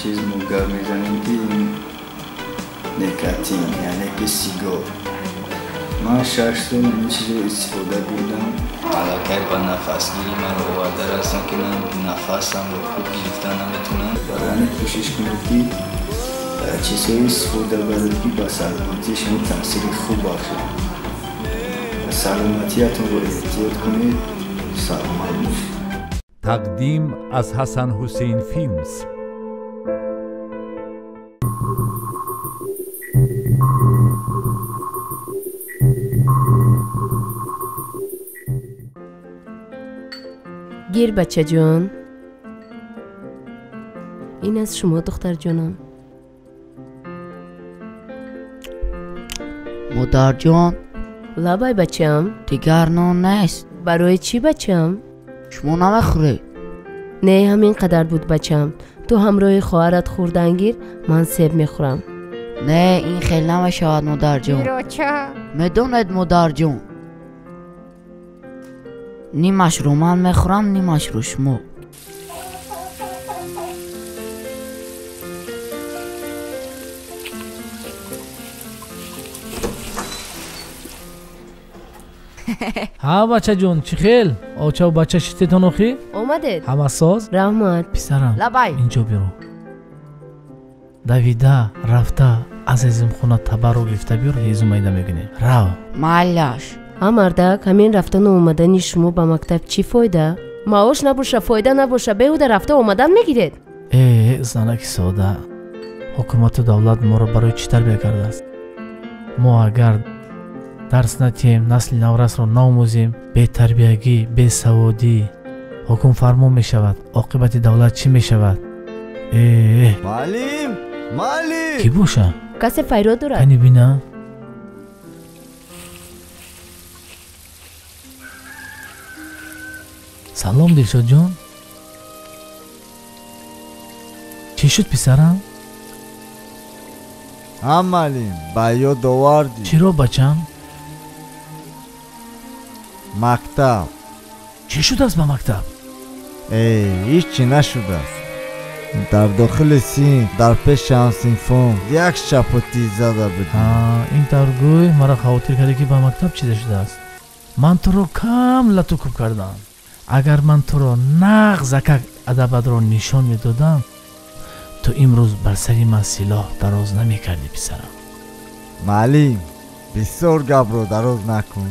Чиз мо гап мезанем, ки ин никотин, яъне ки сигор. Ман 6 сол ин чизро истифода бурдам. Аллакай ба нафасгирӣ маро оварда растам, ки ман нафасамро хуб гирифта наметавонам. Барои ҳамин кӯшиш кунед, ки чизҳое истифода баред, ки ба саломатии шумо таъсири хуб бахшад. Саломатиятонро эҳтиёт кунед, саломат бошед. Тақдим аз Ҳасан Ҳусейн Филмс. Гир, бачаҷон, ин аз шумо, духтарҷонам. Модарҷон. Лабай, бачам. Дигар нон нест. Барои чӣ, бачам? Шумо намехӯред? Не, ҳамин қадар буд, бачам. Ту ҳамроҳи хоҳарат хӯрдан гир, ман себ мехӯрам. Не, ин хел намешавад, модарҷон. Медонед, модарҷон, нимашро ман мехӯрам, нимашро шумо. Ҳа, бачаҷон, чӣ хел? Очаву бача шитетон охӣ? Омадед? Ҳама соз? Раҳмат. Писарам. Лабай. Инҷо биро. Давида рафта, аз ҳезумхона табарро гирифта биёр, ҳезум майда мекунем. Рав. Майлаш. Ҳа, мардак, ҳамин рафтану омадани шумо ба мактаб чӣ фоида? Маош набоша, фоида набоша, беҳуда рафта омадан мегиред. Э, занаки сода, ҳукумату давлат моро барои чӣ тарбия кардааст? Мо агар дарс натиҳем, насли наврасро наомӯзем, бетарбиягӣ, бесаводӣ ҳукмфармо мешавад. Оқибати давлат чӣ мешавад? Э. Муаллим, муаллим! Кӣ боша? Касе файрод дорад? Кани бина. Салом, Дилшодҷон. Чӣ шуд, писарам? Ҳа, муаллим, ба ёд овардӣ. Чиро, бачам? Мактаб. Чӣ шудааст ба мактаб? Э, ҳеҷ чӣ нашудааст. Дар дохили синф, дар пеши ҳамсинфон як чапотӣ зада будем. Ин тавр гӯй, маро хавотир кардӣ, ки ба мактаб чизе шудааст. Ман туро кам лату кӯб кардам. Агар ман туро нағз акак адабатро нишон медодам, ту имрӯз бар сари ман силоҳ дароз намекардӣ, писарам. Муаллим, бисёр гапро дароз накун.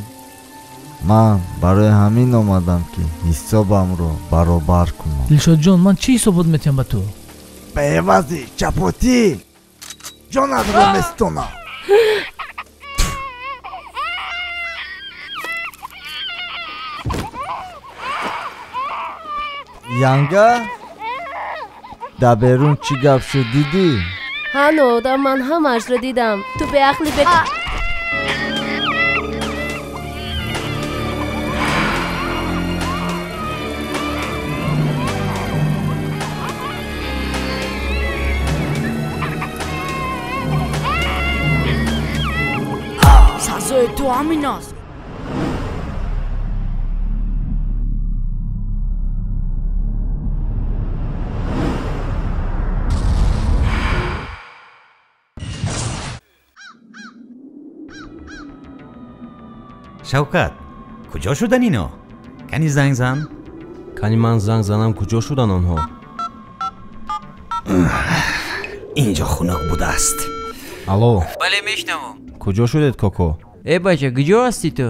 Ман барои ҳамин омадам, ки ҳисобамро баробар кунам. Дилшодҷон, ман чӣ ҳисобот метиҳам ба ту? Ба эвази чапотӣ ҷонатро местонам. Янга, дар берун чӣ гап шуд, дидӣ? Ҳа, нодам, ман ҳамаашро дидам. Ту беақли бе. Сазои ту ҳамин аст. Шавкат, куҷо шудан ино? Кани занг зан. Кани ман занг занам, куҷо шудан онҳо? Инҷо хунук будааст. Алло. Бале, мешнавам. Куҷо шудед, коко? Э, бача, куҷо ҳастӣ ту?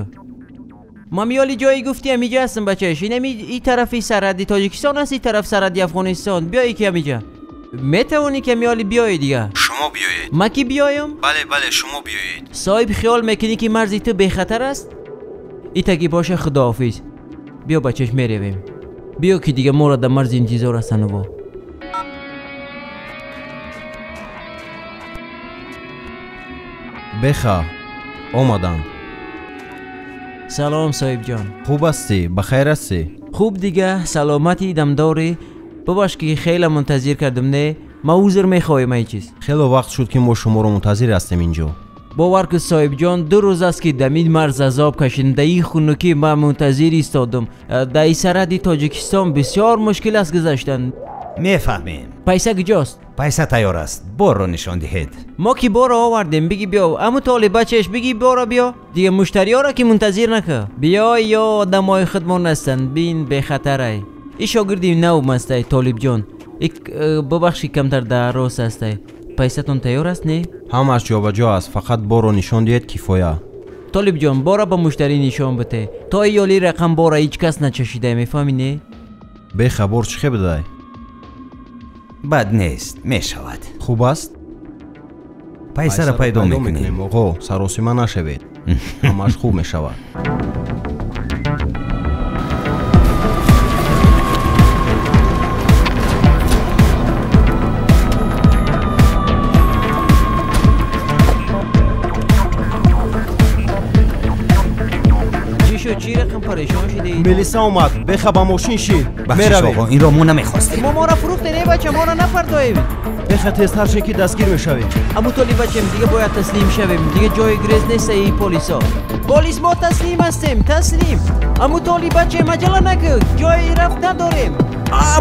Ман миёли ҷое гуфтӣ, ҳамиҷа ҳастам, бачаш. Инами и тарафи сарҳади Тоҷикистон аст, и тараф сарҳади Афғонистон. Биёӣ ки ҳамиҷа? Метавонӣ ки миёли биёӣ дига? Шумо биёед. Ман ки биёям? Бале, бале, шумо биёед. Соҳиб, хиёл мекунӣ, ки марзи ту бехатар аст? Итаги боша, худоҳофиз. Биё, бачаш, меравем. Биё, ки дига моро дар марзи интизор ҳастануво. Беха, омаданд. Салом, соҳибҷон. Хуб ҳастӣ? Ба хайр ҳастӣ? Хуб дига, саломатӣ, дамдорӣ. Бубахш, ки хеле мунтазир кардам. Не, ман узр мехоҳем ай чиз. Хело вақт шуд, ки мо шуморо мунтазир ҳастем инҷо. Бовар кун, соҳибҷон, 2 рӯз аст, ки дамин марз азоб кашидам. Дар ин хунукӣ ман мунтазир истодам. Дар ин сарҳади Тоҷикистон бисёр мушкил аст гузаштан. Мефаҳмем. Пайса куҷост? Пайса тайёр аст, борро нишон диҳед. Мо ки борро овардем, биги биё. Аму толиб бачаеш биги борро биё. Дига муштариёро ки мунтазир нака. Биё ё одамои худмон ҳастанд, бин бехатарай. И шогирди нав мастай Толибҷон. Бубахши камтар дар рост ҳастай. Пайсатон тайёр аст, не? Ҳамааш ҷобаҷо аст, фақат борро нишон диҳед кифоя. Толибҷон, бора ба муштарӣ нишон бите. То ёли рақам бора ҳеҷ кас начашидай, мефаҳмӣ, не? Бехабор чӣ хе бидай? Бад нест, мешавад. Хуб аст? Пайсаро пайдо мекунем. Оғо, саросима нашавед. Ҳамааш хуб мешавад. Чӣ рақам парешон шудӣ? Милиса омад, беха ба мошин шид. Бахшиш оғо, инро мо намехостем. Мо моро фурӯхте, не бача, моро напартоем. Беха тезтар шед ки дастгир мешавем. Аму толиб бачем, дига бояд таслим шавем. Дига ҷои грез нест ин полисо. Полис, мо таслим ҳастем, таслим. Аму толиб бачем, аҷала накун, ҷои рафт надорем.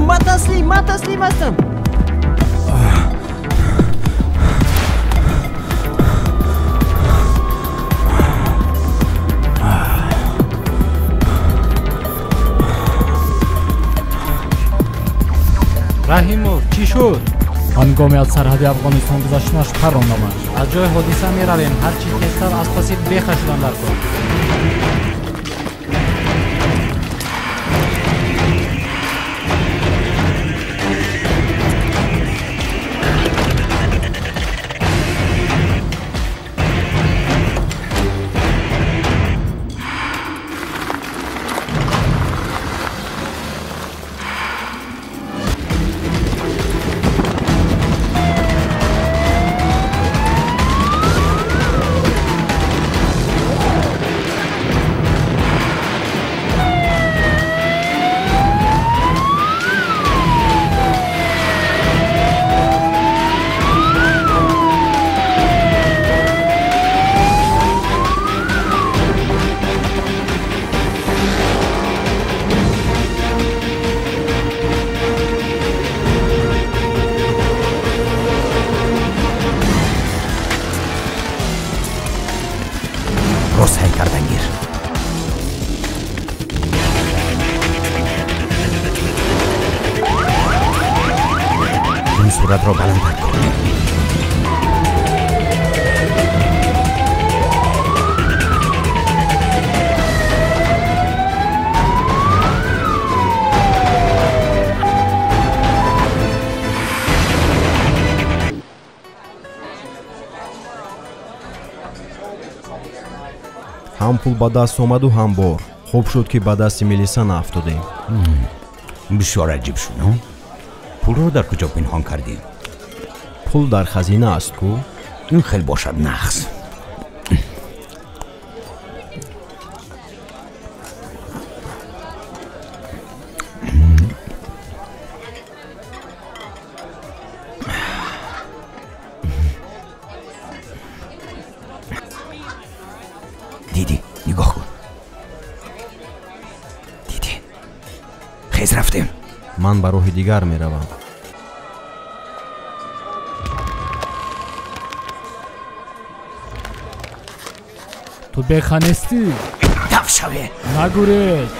Ма таслим, ма таслим ҳастам. Раҳимов, чӣ шуд? Ҳангоми аз сарҳади Афғонистон гузаштанаш паррондамаш. Аз ҷои ҳодиса меравем, ҳарчи тезтар аз паси беха шудан дар кор. Суратро баландтар кун. Ҳам пул ба даст омаду ҳам бор. Хуб шуд ки ба дасти милиса наафтодем. Бисёр аҷиб шуд, пулро дар куҷо пинҳон кардӣ? Пул дар хазина аст ку? Ин хел бошад нақс. Дидӣ, нигоҳ кун. Дидӣ, хез рафтем. Ман ба роҳи дигар меравам. Ту беха нестӣ? Таф шаве! Нагурез!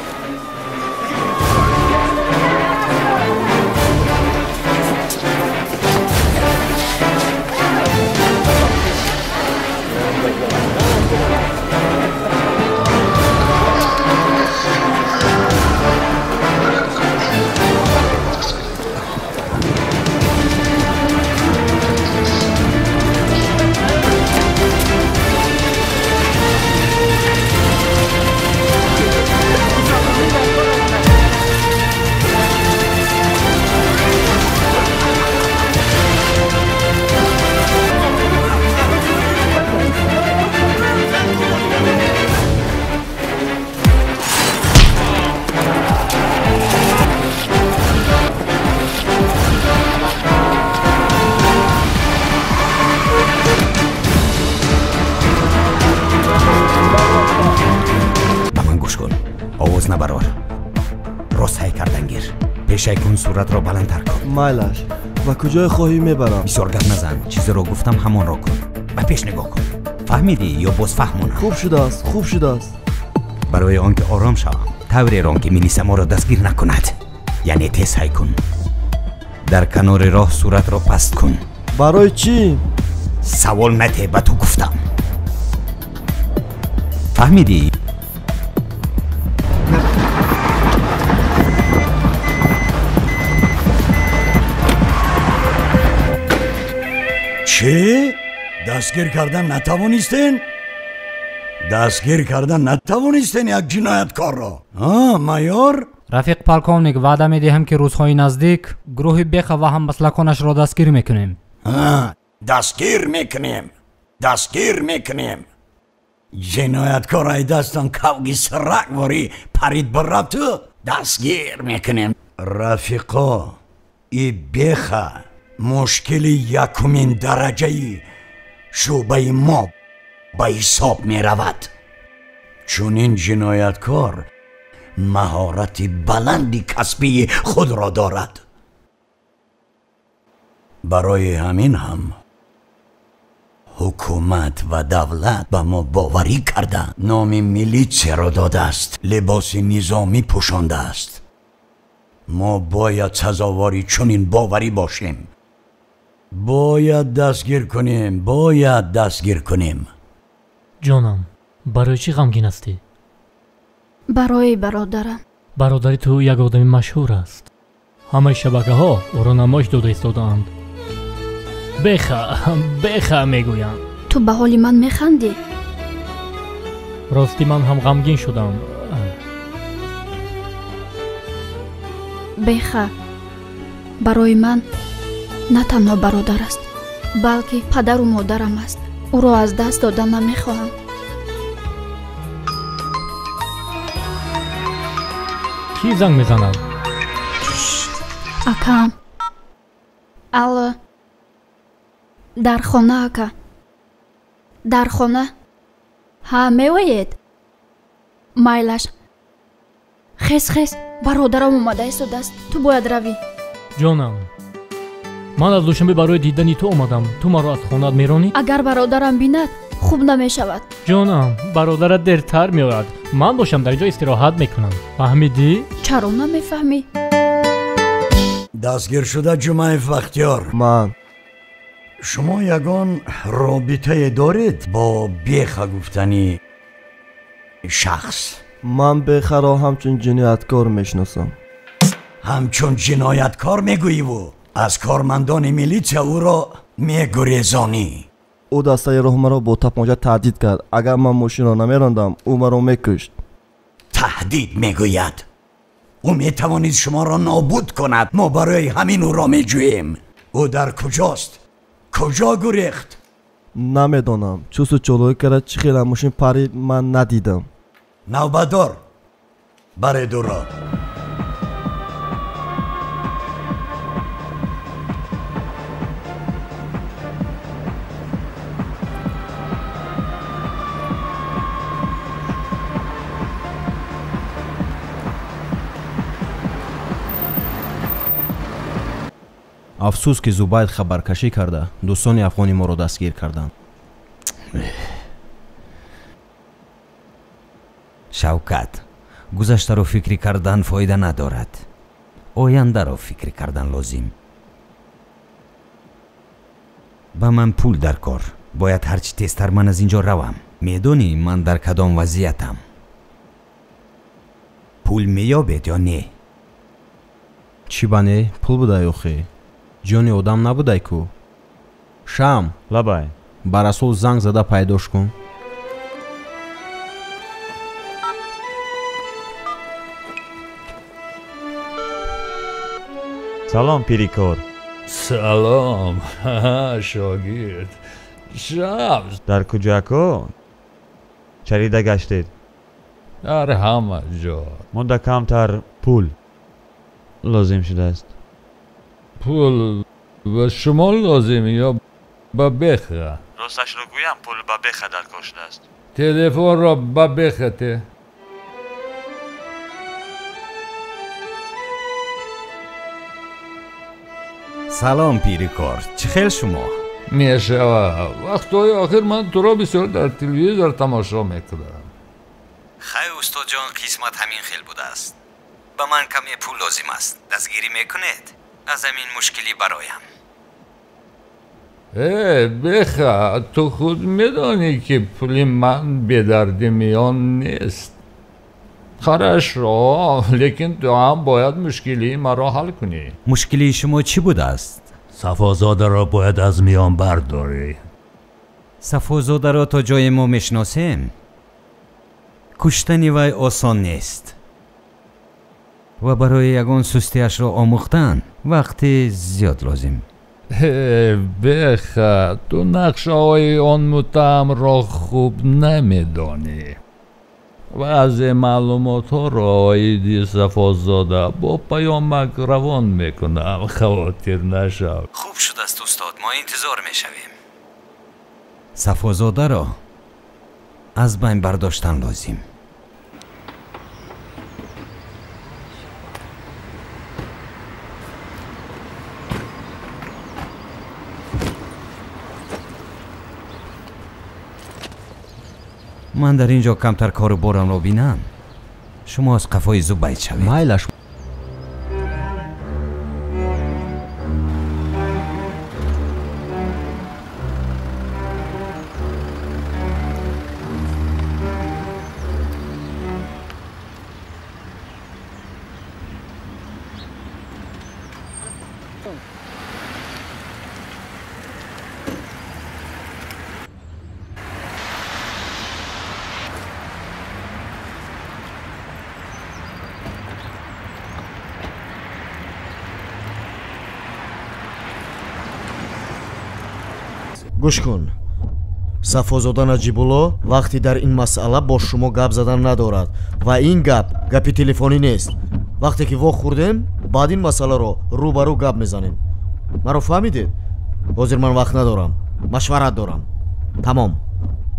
Овоз набарор. Рост ҳай кардан гир. Пешай кун, суратро баландтар кун. Майлаш. Ба куҷое хоҳӣ мебарам. Бисёр гап назан, чизеро гуфтам ҳамонро кун. Ба пеш нигоҳ кун. Фаҳмидӣ ё боз фаҳмонам? Хуб шудааст, хуб шудааст. Барои он ки ором шавам, тавре рон ки милиса моро дастгир накунад. Яъне тез ҳай кун. Дар канори роҳ суратро паст кун. Барои чӣ? Савол нате, ба ту гуфтам. Фаҳмидӣ? Чӣ? Дастгир кардан натавонистен? Дастгир кардан натавонистен як ҷинояткорро? Майор? Рафиқ полковник, ваъда медиҳам, ки рӯзҳои наздик гурӯҳи Беха ва ҳаммаслаконашро дастгир мекунем. Дастгир мекунем, дастгир мекунем. Ҷинояткор ай дастон кавги сирак ворӣ парид бирафту дастгир мекунем. Рафиқо, и Беха мушкили якумин дараҷаи шӯъбаи мо ба ҳисоб меравад. Чунин ҷинояткор маҳорати баланди касбии худро дорад. Барои ҳамин ҳам ҳукумат ва давлат ба мо боварӣ карда, номи милитсияро додааст, либоси низомӣ пӯшондааст. Мо бояд сазовори чунин боварӣ бошем. Бояд дастгир кунем, бояд дастгир кунем. Ҷонам, барои чӣ ғамгин ҳастӣ? Барои бародарам. Бародари ту як одами машҳур аст. Ҳамаи шабакаҳо ӯро намоиш дода истодаанд. Беха, Беха мегӯянд. Ту ба ҳоли ман механдӣ? Ростӣ ман ҳам ғамгин шудам. Беха барои ман на танҳо бародар аст, балки падару модарам аст. Ӯро аз даст дода намехоҳам. Кӣ занг мезанад? Акам. Алло. Дар хона, ака. Дар хона. Ҳа, меоед? Майлаш. Хес, хес, бародарам омада истодааст. Ту бояд равӣ. Ҷонам, ман аз Душанбе барои дидани ту омадам. Ту маро аз хонаат меронӣ? Агар бародарам бинад, хуб намешавад. Ҷонам, бародарат дертар меояд. Ман бошам дар ин ҷо истироҳат мекунам. Фаҳмидӣ? Чаро намефаҳмӣ? Дастгиршуда Ҷумаев Бахтиёр. Ман. Шумо ягон робитае доред бо Беха гуфтани шахс? Ман Бехаро ҳамчун ҷинояткор мешиносам. Ҳамчун ҷинояткор мегӯиву аз кормандони милитсия ӯро мегурезонӣ. Ӯ дастаи роҳ маро бо тапонча таҳдид кард. Агар ман мошинро намерондам, ӯ маро мекушт. Таҳдид мегӯяд. Ӯ метавонид шуморо нобуд кунад. Мо барои ҳамин ӯро меҷӯем. Ӯ дар куҷост? Куҷо гурехт? Намедонам. Чусту чолокӣ карда чӣ хел мошин парид, ман надидам. Навбатдор, баред ӯро. Афсӯс, ки Зубайд хабаркашӣ карда, дӯстони афғони моро дастгир карданд. Шавкат, гузаштаро фикрӣ кардан фоида надорад. Ояндаро фикрӣ кардан лозим. Ба ман пул дар кор. Бояд ҳарчи тезтар ман аз ин ҷо равам. Медонӣ ман дар кадом вазъиятам? Пул меёбед ё не? Чӣ ба не? Пул будай охӣ. Ҷони одам набудай ку. Шам. Лабай. Ба Расул занг зада пайдош кун. Салом, пирикор. Салом, шогирд. Шамс. Дар куҷо, ако? Чарида гаштед? Дар ҳама ҷо. Монда камтар пул лозим шудааст. Пул ба шумо лозим ё ба Беха? Росташро гӯям, пул ба Беха даркор шудааст. Телефонро ба Беха те. Салом, пири кор. Чӣ хел шумо? Мешава. Вақтҳои охир ман туро бисёр дар телевизор тамошо мекунам. Хай, устодҷон, қисмат ҳамин хел будааст. Ба ман каме пул лозим аст. Дастгирӣ мекунед? Аз ҳамин мушкилӣ бароям. Э, Беха, ту худ медонӣ, ки пули ман бедарди миён нест. Хорошо, лекин ту ҳам бояд мушкилии маро ҳал кунӣ. Мушкилии шумо чӣ будааст? Сафозодаро бояд аз миён бардорӣ. Сафозодаро то ҷое мо мешиносем, куштани вай осон нест ва барои ягон сустиашро омӯхтан вақти зиёд лозим. Э, Беха, ту нақшаҳои он муттаҳамро хуб намедонӣ. Баъзе маълумотҳоро оиди Сафозода бо паёмак равон мекунам, хавотир нашав. Хуб шудааст, устод, мо интизор мешавем. Сафозодаро аз байн бардоштан лозим. Ман дар ин ҷо камтар кору борамро бинам, шумо аз қафои Зубайд шавед. Майлаш. Гӯш кун, Сафозода Наҷибулло вақте дар ин масъала бо шумо гап задан надорад ва ин гап гапи телефонӣ нест. Вақте ки вохӯрдем, баъд ин масъаларо рӯ ба рӯ гап мезанем. Маро фаҳмидед? Ҳозир ман вақт надорам, машварат дорам. Тамом,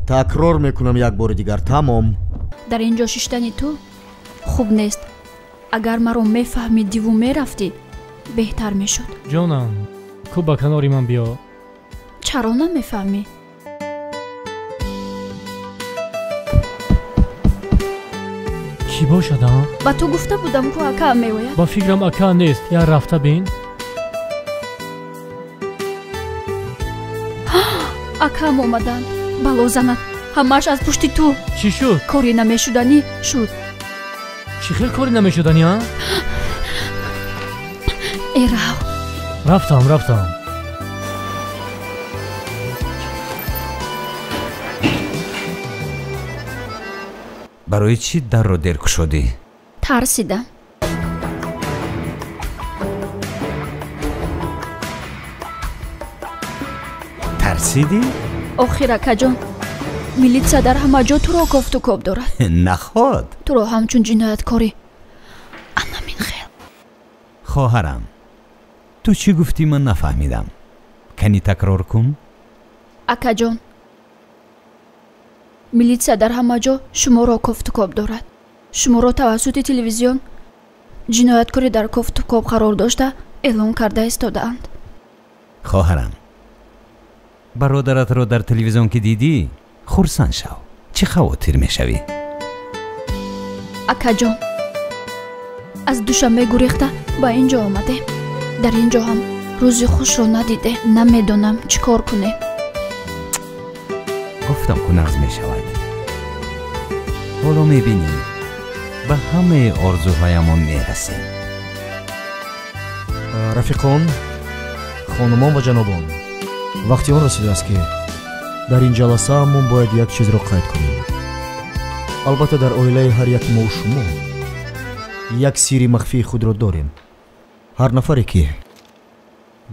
такрор мекунам як бори дигар, тамом. Дар ин ҷо шиштани ту хуб нест. Агар маро мефаҳмидиву мерафтӣ, беҳтар мешуд. Ҷонам, ку ба канори ман биё. Чаро намефаҳмӣ? Чӣ бошад, а? Ба ту гуфта будам, ку акаам меояд. Ба фикрам, ака нест. Я рафта бин. Акаам омаданд. Бало занад, ҳамааш аз пушти ту. Чӣ шуд? Кори намешуданӣ шуд. Чӣ хел кори намешуданӣ, а? Э, рав. Рафтам, рафтам. Барои чӣ дарро дер кушодӣ? Тарсидам. Тарсидӣ? Охир, акаҷон, милитсия дар ҳама ҷо туро кофту коб дорад. Наход. Туро ҳамчун ҷинояткорӣ анамин хел. Хоҳарам, ту чӣ гуфтӣ, ман нафаҳмидам. Кани такрор кун. Акаҷон, милитсия дар ҳама ҷо шуморо кофтукоб дорад. Шуморо тавассути телевизион ҷинояткори дар кофтукоб қарор дошта эълон карда истодаанд. Хоҳарам, бародаратро дар телевизион ки дидӣ, хурсанд шав. Чӣ хавотир мешавӣ? Акаҷон, аз Душанбе гурехта ба ин ҷо омадем. Дар ин ҷо ҳам рӯзи хушро надидем. Намедонам чӣ кор кунем. Гуфтам, ку нағз мешавад. Ҳоло мебинӣ, ба ҳамаи орзуҳоямон мерасем. Рафиқон, хонумон ва ҷанобон, вақти он расидааст, ки дар ин ҷаласа мо бояд як чизро қайд кунем. Албатта, дар оилаи ҳар яки мову шумо як сирри махфии худро дорем. Ҳар нафаре ки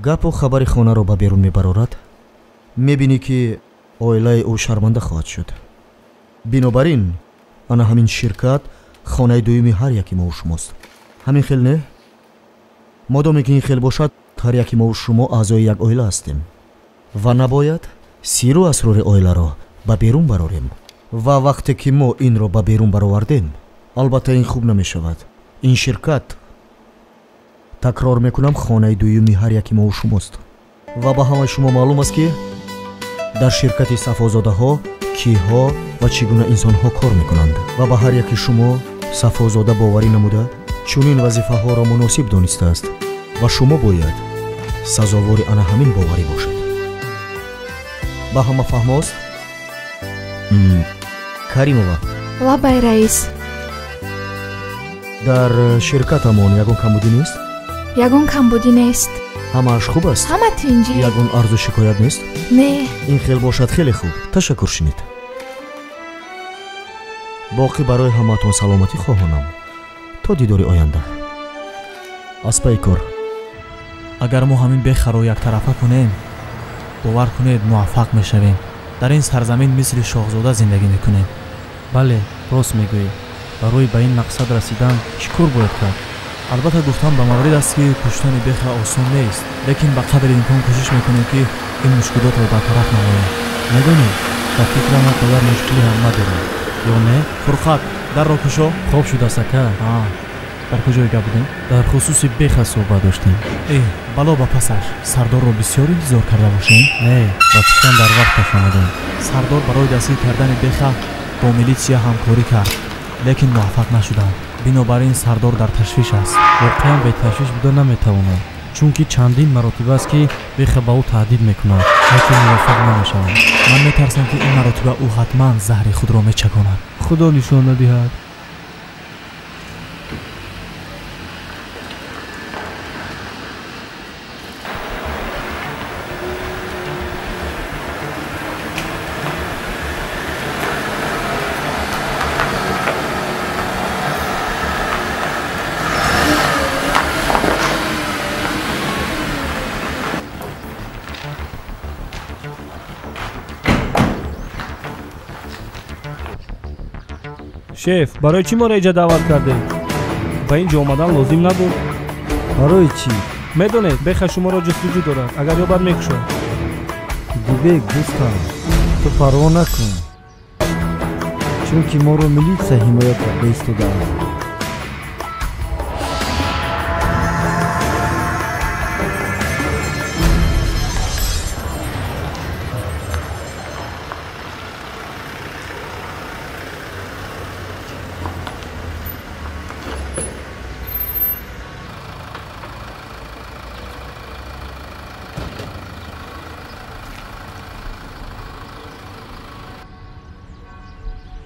гапу хабари хонаро ба берун мебарорад, мебинӣ, ки оилаи ӯ шарманда хоҳад шуд. Бинобар ин, ана ҳамин ширкат хонаи дуюми ҳар яки мову шумост. Ҳамин хел не? Модоме ки ин хел бошад, ҳар яки мову шумо аъзои як оила ҳастем ва набояд сирру асрори оиларо ба берун барорем. Ва вақте ки мо инро ба берун баровардем, албатта, ин хуб намешавад. Ин ширкат Такрор мекунам, хонаи дуюми ҳар яки мову шумост. Ва ба ҳамаи шумо маълум аст, ки дар ширкати Сафозодаҳо киҳо ва чӣ гуна инсонҳо кор мекунанд. Ва ба ҳар яки шумо Сафозода боварӣ намуда чунин вазифаҳоро муносиб донистааст ва шумо бояд сазовори ана ҳамин боварӣ бошед. Ба ҳама фаҳмост? Каримова. Лабай, раис. Дар ширкатамон ягон камбудӣ нест? Ягон камбудӣ нест. Ҳамааш хуб аст? Ҳама тинҷӣ. Ягон арзу шикоят нест? Не. Ин хел бошад хеле хуб. Ташаккур, шинед. Боқӣ барои ҳамаатон саломатӣ хоҳонам. То дидори оянда. Аз пайи кор. Агар мо ҳамин бехаро яктарафа кунем, бовар кунед, муваффақ мешавем. Дар ин сарзамин мисли шоҳзода зиндагӣ мекунем. Бале, рост мегӯӣ. Барои ба ин мақсад расидан чӣ кор бояд кард? Албатта, гуфтан ба маврид аст, ки куштани беха осон нест, лекин ба қадри имкон кӯшиш мекунем, ки ин мушкилотро бартараф намоем. Медонӣ, ба фикрам он қадар мушкилӣ ҳам надорем, ё не? Фурқат, дарро кушо. Хоб шудааст, ака. Дар куҷое гап будем? Дар хусуси беха суҳбат доштем. Э, бало ба пасаш. Сардорро бисёр интизор карда бошем? Не, ба фикрам дар вақташ омадем. Сардор барои дастгир кардани беха бо милитсия ҳамкорӣ кард, лекин муваффақ нашуданд. Бинобар ин сардор дар ташвиш аст. Воқеан беташвиш буда наметавонад, чунки чандин маротиба аст, ки беха ба ӯ таҳдид мекунад, лекин муваффақ намешавад. Ман метарсам, ки ин маротиба ӯ ҳатман заҳри худро мечаконад. Худо нишон надиҳад. Шеф, барои чӣ моро инҷа даъват кардед? Ба ин ҷо омадан лозим набуд. Барои чӣ? Медонед, беха шуморо ҷустуҷӯ дорад. Агар ёбад, мекушад. Дибек, дӯстам, ту парво накун, чунки моро милитсия ҳимоя карда истодааст.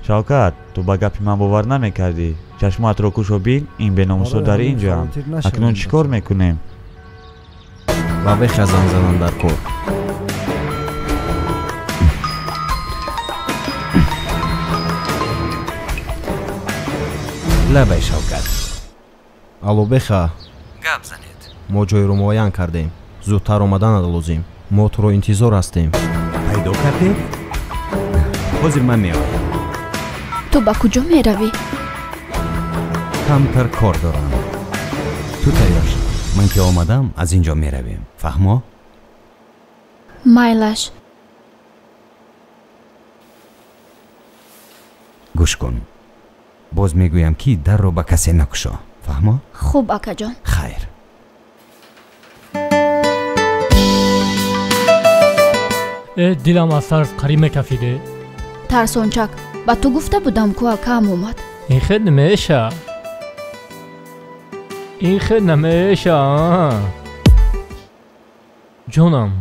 Шавкат, ту ба гапи ман бовар намекардӣ. Чашмоатро кушо, бин, ин беномусо дар ин ҷоам. Акнун чӣ кор мекунем? Ба беха занг задан дар кор. Лабай, Шавкат. Алло, беха. Гап занед. Мо ҷойро муайян кардем. Зудтар омаданат лозим. Мо туро интизор ҳастем. Пайдо кардед? Ҳозир ман меоям. Ту ба куҷо меравӣ? Камтар кор дорам. Ту тайёр шав. Ман ки омадам, аз ин ҷо меравем. Фаҳмо? Майлаш. Гӯш кун. Боз мегӯям, ки дарро ба касе накушо. Фаҳмо? Хуб, акаҷон. Хайр. Э, дилам аз тарс қариб мекафиде. Тарсончак, ба ту гуфта будам, ку акаам омад. Ин хел намеша. Ин хел намеша. Ҷонам,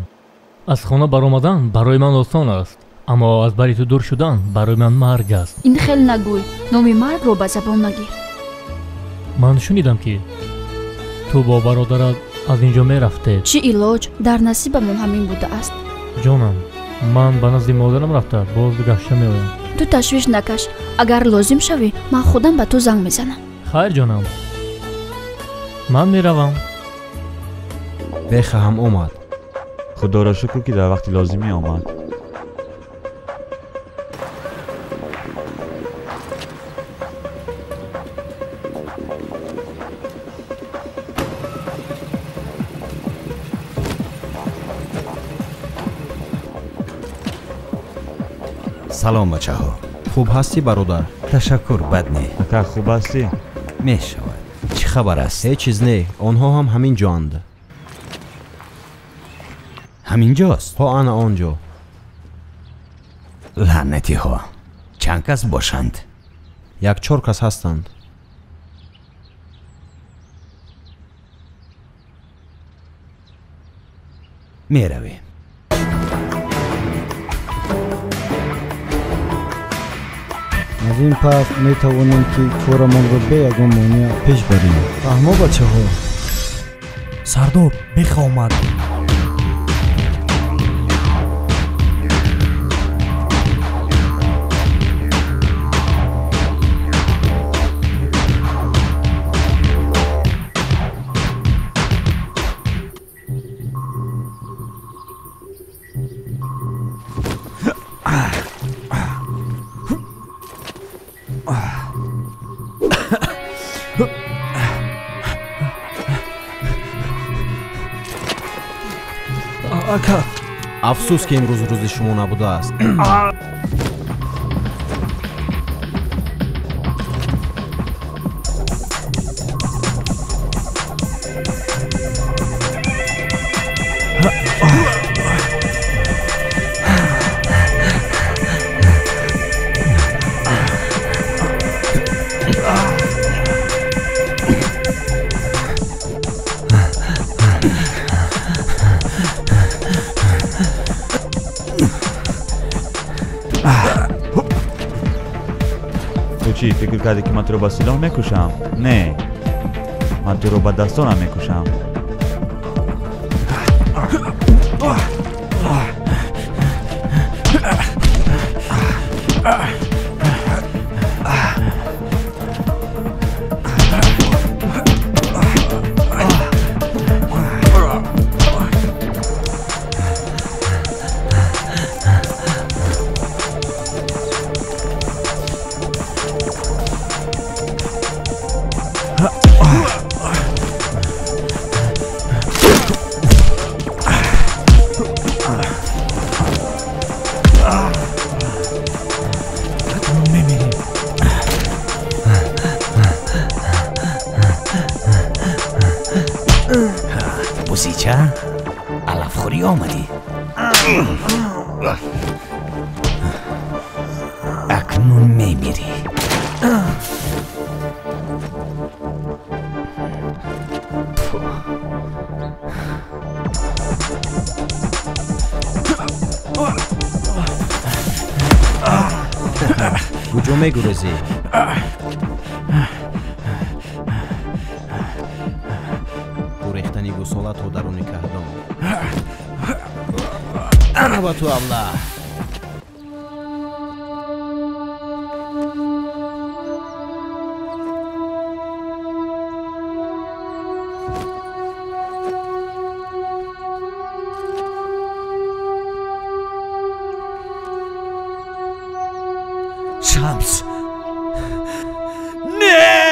аз хона баромадан барои ман осон аст, аммо аз бари ту дур шудан барои ман марг аст. Ин хел нагӯй, номи маргро ба забон нагир. Ман шунидам, ки ту бо бародарат аз ин ҷо мерафтед. Чӣ илоҷ, дар насибамон ҳамин будааст. Ҷонам, ман ба назди модарам рафта боз гашта меоям. Ту ташвиш накаш, агар лозим шавӣ, ман худам ба ту занг мезанам. Хайр, ҷонам, ман меравам. Беха ҳам омад. Худоро шукр, ки дар вақти лозимӣ омад. Салом, бачаҳо. Хуб ҳастӣ, бародар? Ташаккур, бад не. Ака, хуб ҳастӣ? Мешавад. Чӣ хабар аст? Ҳеҷ чиз не, онҳо ҳам ҳамин ҷоанд. Ҳамин ҷост? Ҳо, ана он ҷо. Лаънатиҳо, чанд кас бошанд? Як чор кас ҳастанд. Меравем. Аз ин пас метавонем, ки корамонро бе ягон монеа пеш барем. Фаҳмо, бачаҳо? Сардор, Беха омад. Ака, Афсӯс, ки имрӯз рӯзи шумо набудааст. Ту чӣ фикр кардӣ, ки ман туро ба силоҳ мекушам? Не, ман туро ба дастонам мекушам. Мемирем. Бузича, алафхӯрӣ омадӣ? Акнун мемирӣ. Куҷо мегурезӣ? Гурехтани гусола то даруни каҳдон. Ана ба ту, абла! Шамс, не!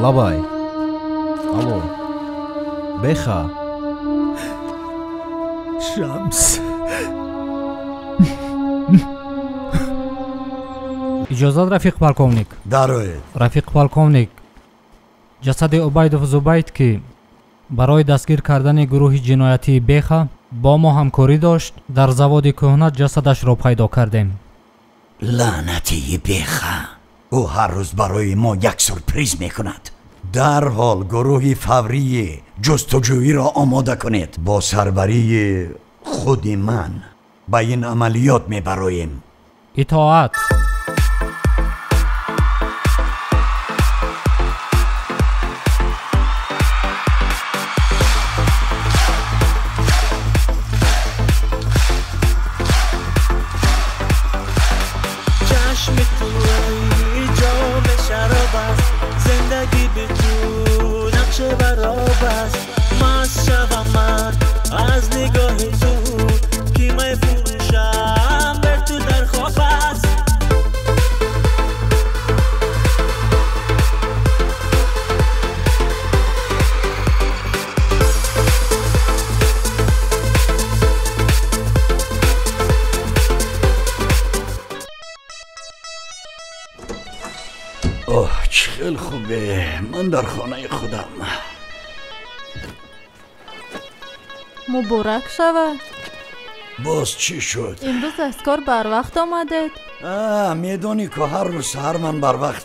Лабай, алло, Беха. Шамс. Иҷозат, рафиқ полковник? Дароед. Рафиқ полковник, ҷасади Убайдов Зубайд, ки барои дастгир кардани гурӯҳи ҷиноятии Беха бо мо ҳамкорӣ дошт, дар заводи кӯҳна ҷасадашро пайдо кардем. Лаънатии Беха, ӯ ҳар рӯз барои мо як сюрприз мекунад. Дарҳол гурӯҳи фаврии ҷустуҷӯиро омода кунед. Бо сарбарии худи ман ба ин амалиёт мебароем. Итоат. چشم تو جام شراب است، زندگی به تو نقش براب است. مست شوم. Оҳ, чӣ хел хубе, ман дар хонаи худам. Муборак шавад. Боз чӣ шуд? Имрӯз аз кор барвақт омадед. Медонӣ ку ҳар рӯз саҳар ман барвақт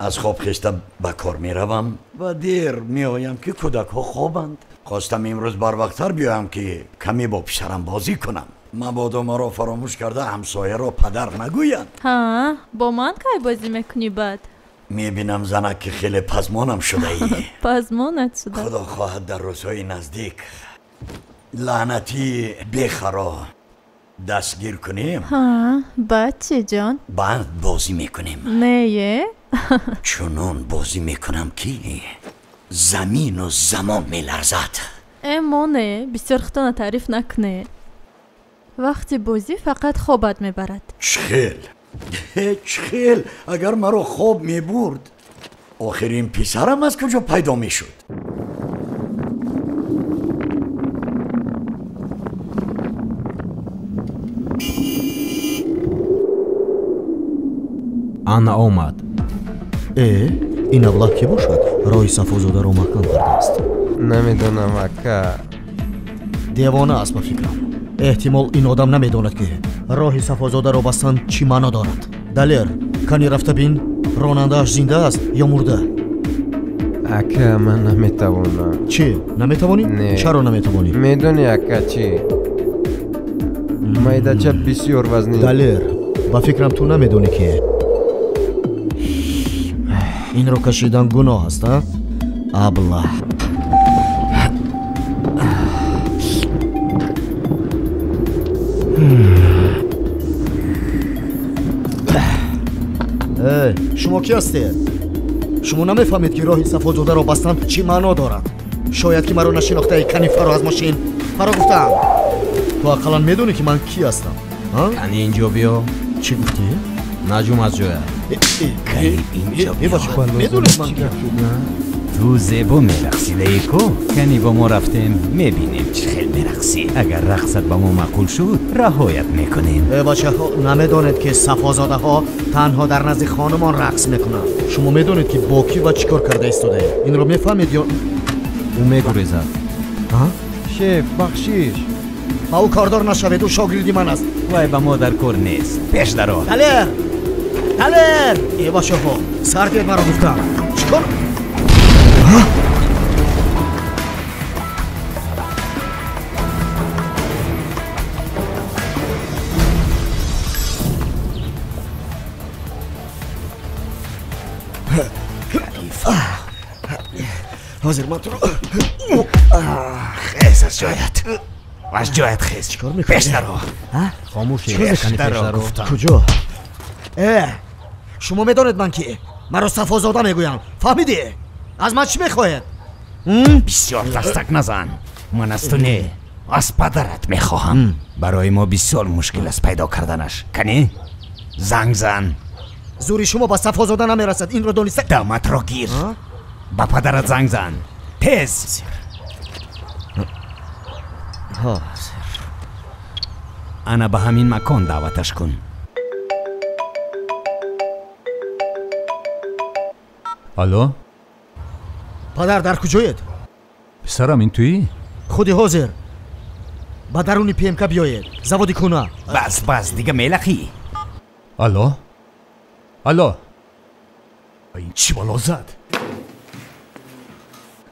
аз хоб хеста ба кор меравам ва дер меоям, ки кӯдакҳо хобанд. Хостам имрӯз барвақттар биёям, ки каме бо писарам бозӣ кунам. Мабодо маро фаромӯш карда ҳамсояро падар нагӯянд. Ҳа, бо ман кай бозӣ мекунӣ баъд? Мебинам, занак, ки хеле пазмонам шудаӣ. Пазмонат шуда. Худо хоҳад, дар рӯзҳои наздик лаънатии бехаро дастгир кунем. Ҳа, баъд чӣ, ҷон? Баъд бозӣ мекунем. Не-е? Чунон бозӣ мекунам, ки замину замон меларзад. Э, моне, бисёр худтона таъриф накунед. Вақти бозӣ фақат хобат мебарад. Чӣ хел? Чӣ хел? Агар маро хоб мебурд, охир ин писарам аз куҷо пайдо мешуд? Ана омад. Э, ин аблаҳ кӣ бошад? Роҳи Сафозодаро маҳкам кардааст. Намедонам, ака. Девона аст, ба фикрам. Эҳтимол, ин одам намедонад, ки роҳи Сафозодаро бастан чӣ маъно дорад. Далер, кани рафта бин, ронандааш зинда аст ё мурда? Ака, ман наметавонам. Чӣ, наметавонӣ? Не. Чаро наметавонӣ? Медонӣ, ака, чӣ? Майдача бисёр вазнин. Далер, ба фикрам, ту намедонӣ, ки инро кашидан гуноҳ аст. А, аблаҳ! Э, шумо кӣ ҳастед? Шумо намефаҳмед, ки роҳи Сафозодаро бастан чӣ маъно дорад? Шояд ки маро нашинохтаи. Кани фаро аз мошин, фаро гуфтаам. Ту ақаллан медонӣ, ки ман кӣ ҳастам? Кани инҷо биё. Чӣ гуфтӣ? Наҷум аз ҷоя. Кани инҷо биё. Медонед ман кӣ? Ту зебо мерақсидаӣ ку. Кани бо мо рафтем, мебинем, чӣ хел мерақсӣ. Агар рақсат ба мо маъқул шуд, раҳоят мекунем. Э, бачаҳо, намедонед, ки сафозодаҳо танҳо дар назди хонумон рақс мекунанд? Шумо медонед, ки бо кӣ ва чӣ кор карда истодаед? Инро мефаҳмед ё Ӯ мегурезад. Шеф, бахшиш. Ба ӯ кордор нашавед, ӯ шогирди ман аст. Вай ба мо дар кор нест, пеш даро. Далер, Далер! Э, бачаҳо, сар диҳед маро гуфтам. Чӣ кор? Ҳозир ман туро. Хез аз ҷоят, аз ҷоят хез. Чикор мекунӣ? Пеш даро. Хомӯш. Пеш даро гуфтам. Куҷо? Э, шумо медонед ман ки? Маро Сафозода мегӯянд, фаҳмидӣ? Аз ман чӣ мехоҳед? Бисёр дастак назан. Ман аз ту не, аз падарат мехоҳам. Барои мо бисёр мушкил аст пайдо карданаш. Кани занг зан. Зури шумо ба Сафозода намерасад, инро дониста. Даматро гир, ба падарат занг зан, тез. Ана ба ҳамин макон даъваташ кун. Алло. Падар, дар куҷоед? Писарам, ин туӣ? Худи ҳозир ба даруни ПМК биёед, заводи кӯна. Бас, бас, дига мелахӣ. Алло, алло, ин чӣ бало зад?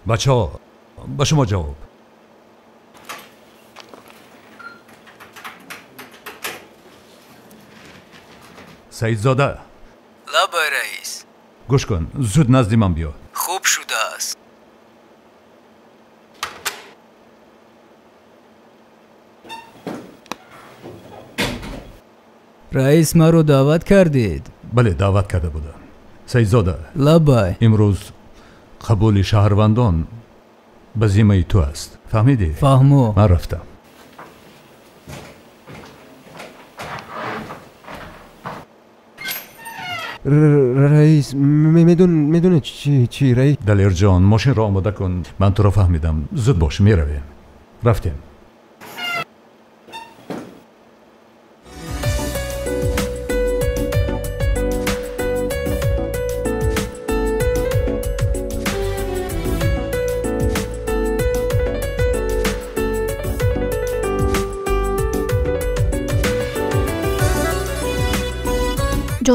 Бачаҳо, ба шумо ҷавоб. Саидзода. Лабай, раис. Гӯш кун, зуд назди ман биё. Хуб шудааст. Раис, маро даъват кардед? Бале, даъват карда будам, Саидзода. Лабай. Имрӯз қабули шаҳрвандон ба зиммаи ту аст, фаҳмидӣ? Фаҳмо. Ман рафтам. Раис, медонед чӣ, раис? Далерҷон, мошинро омода кун. Ман туро фаҳмидам, зуд бош, меравем. Рафтем.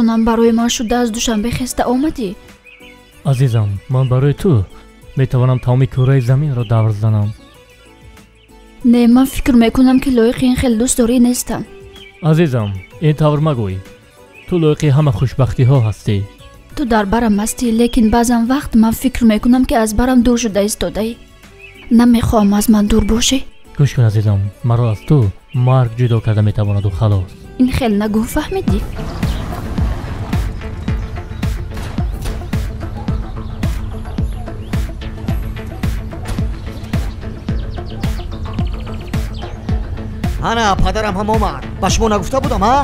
Ҷонам, барои ман шуда аз Душанбе хеста омадӣ? Азизам, ман барои ту метавонам тамоми кураи заминро давр занам. Не, ман фикр мекунам, ки лоиқи ин хел дӯстдорӣ нестам. Азизам, ин тавр магӯй. Ту лоиқи ҳама хушбахтиҳо ҳастӣ. Ту дар барам ҳастӣ, лекин баъзан вақт ман фикр мекунам, ки аз барам дур шуда истодаӣ. Намехоҳам аз ман дур бошӣ. Гӯш кун, азизам, маро аз ту марг ҷудо карда метавонаду халос. Ин хел нагӯ, фаҳмидӣ? Ана падарам ҳам омад. Ба шумо нагуфта будам, ҳа?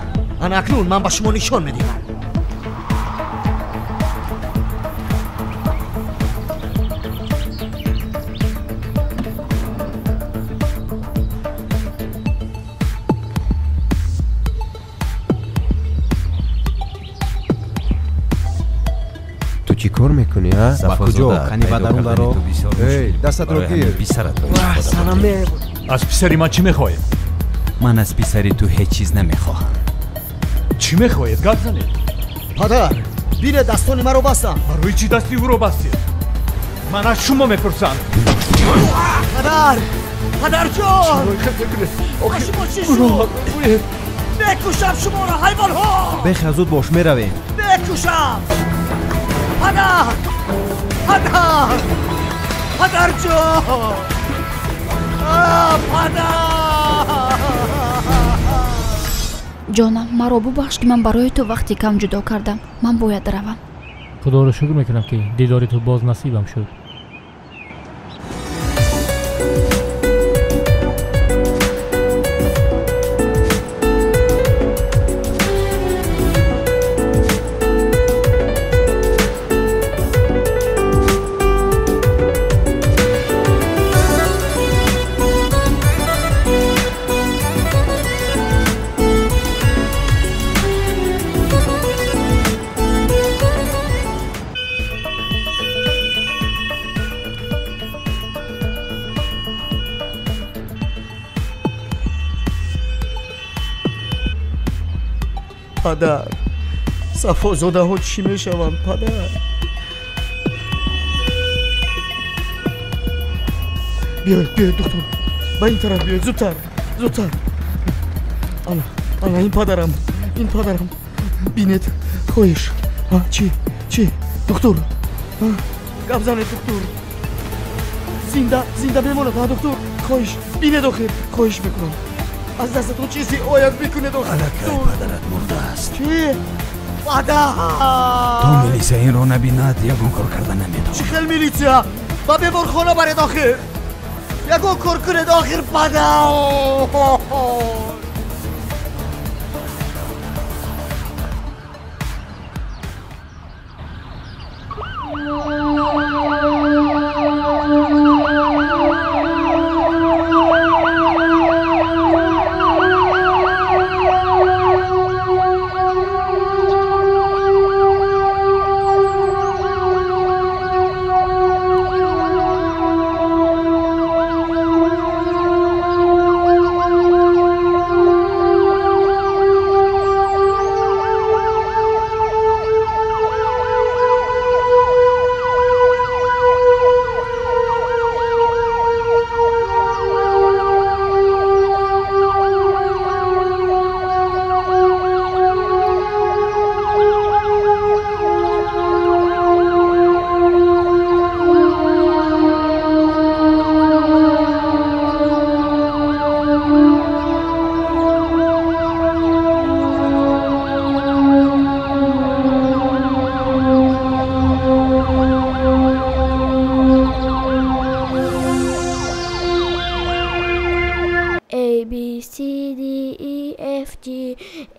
Ана акнун ман ба шумо нишон медиҳам. Ту чӣ кор мекунӣ, а? Ба куҷо? Кани ба дарун даро? Эй, дастатро гир. Аз писари ман чӣ мехоҳед? Ман аз писари ту ҳеҷ чиз намехоҳам. Чӣ мехоҳед? Гап занед. Падар, бине, дастони маро бастанд. Барои чӣ дасти ӯро бастед? Ман аз шумо мепурсам. Падар! Падарҷон! Ба шумо чӣ шуд? Мекушам шуморо, ҳайвонҳо! Беха, зуд бош, меравем. Мекушам! Падар! Падар! Падарҷон! Падар! Ҷонам, маро бубахш, ки ман барои ту вақти кам ҷудо кардам. Ман бояд равам. Худоро шукр мекунам, ки дидори ту боз насибам шуд. Падар, сафозодаҳо чӣ мешаванд, падар? Биёед, биёед, доктор, ба ин тараф биёед, зудтар, зудтар. Ана, ана, ин падарам, ин падарам. Бинед, хоҳиш. Чӣ, чӣ, доктор? Гап занед, доктор. Зинда, зинда мемонад, ҳа, доктор? Хоҳиш, бинед, охир, хоҳиш мекунам. Аз дастатон чизе ояд бикунед, охир. Аллакай падарат мурдааст. Чӣ? Падар! То милисия инро набинад, ягон кор карда наметавонад. Чӣ хел милисия? Ба беморхона баред, охир. Ягон кор кунед, охир, падар!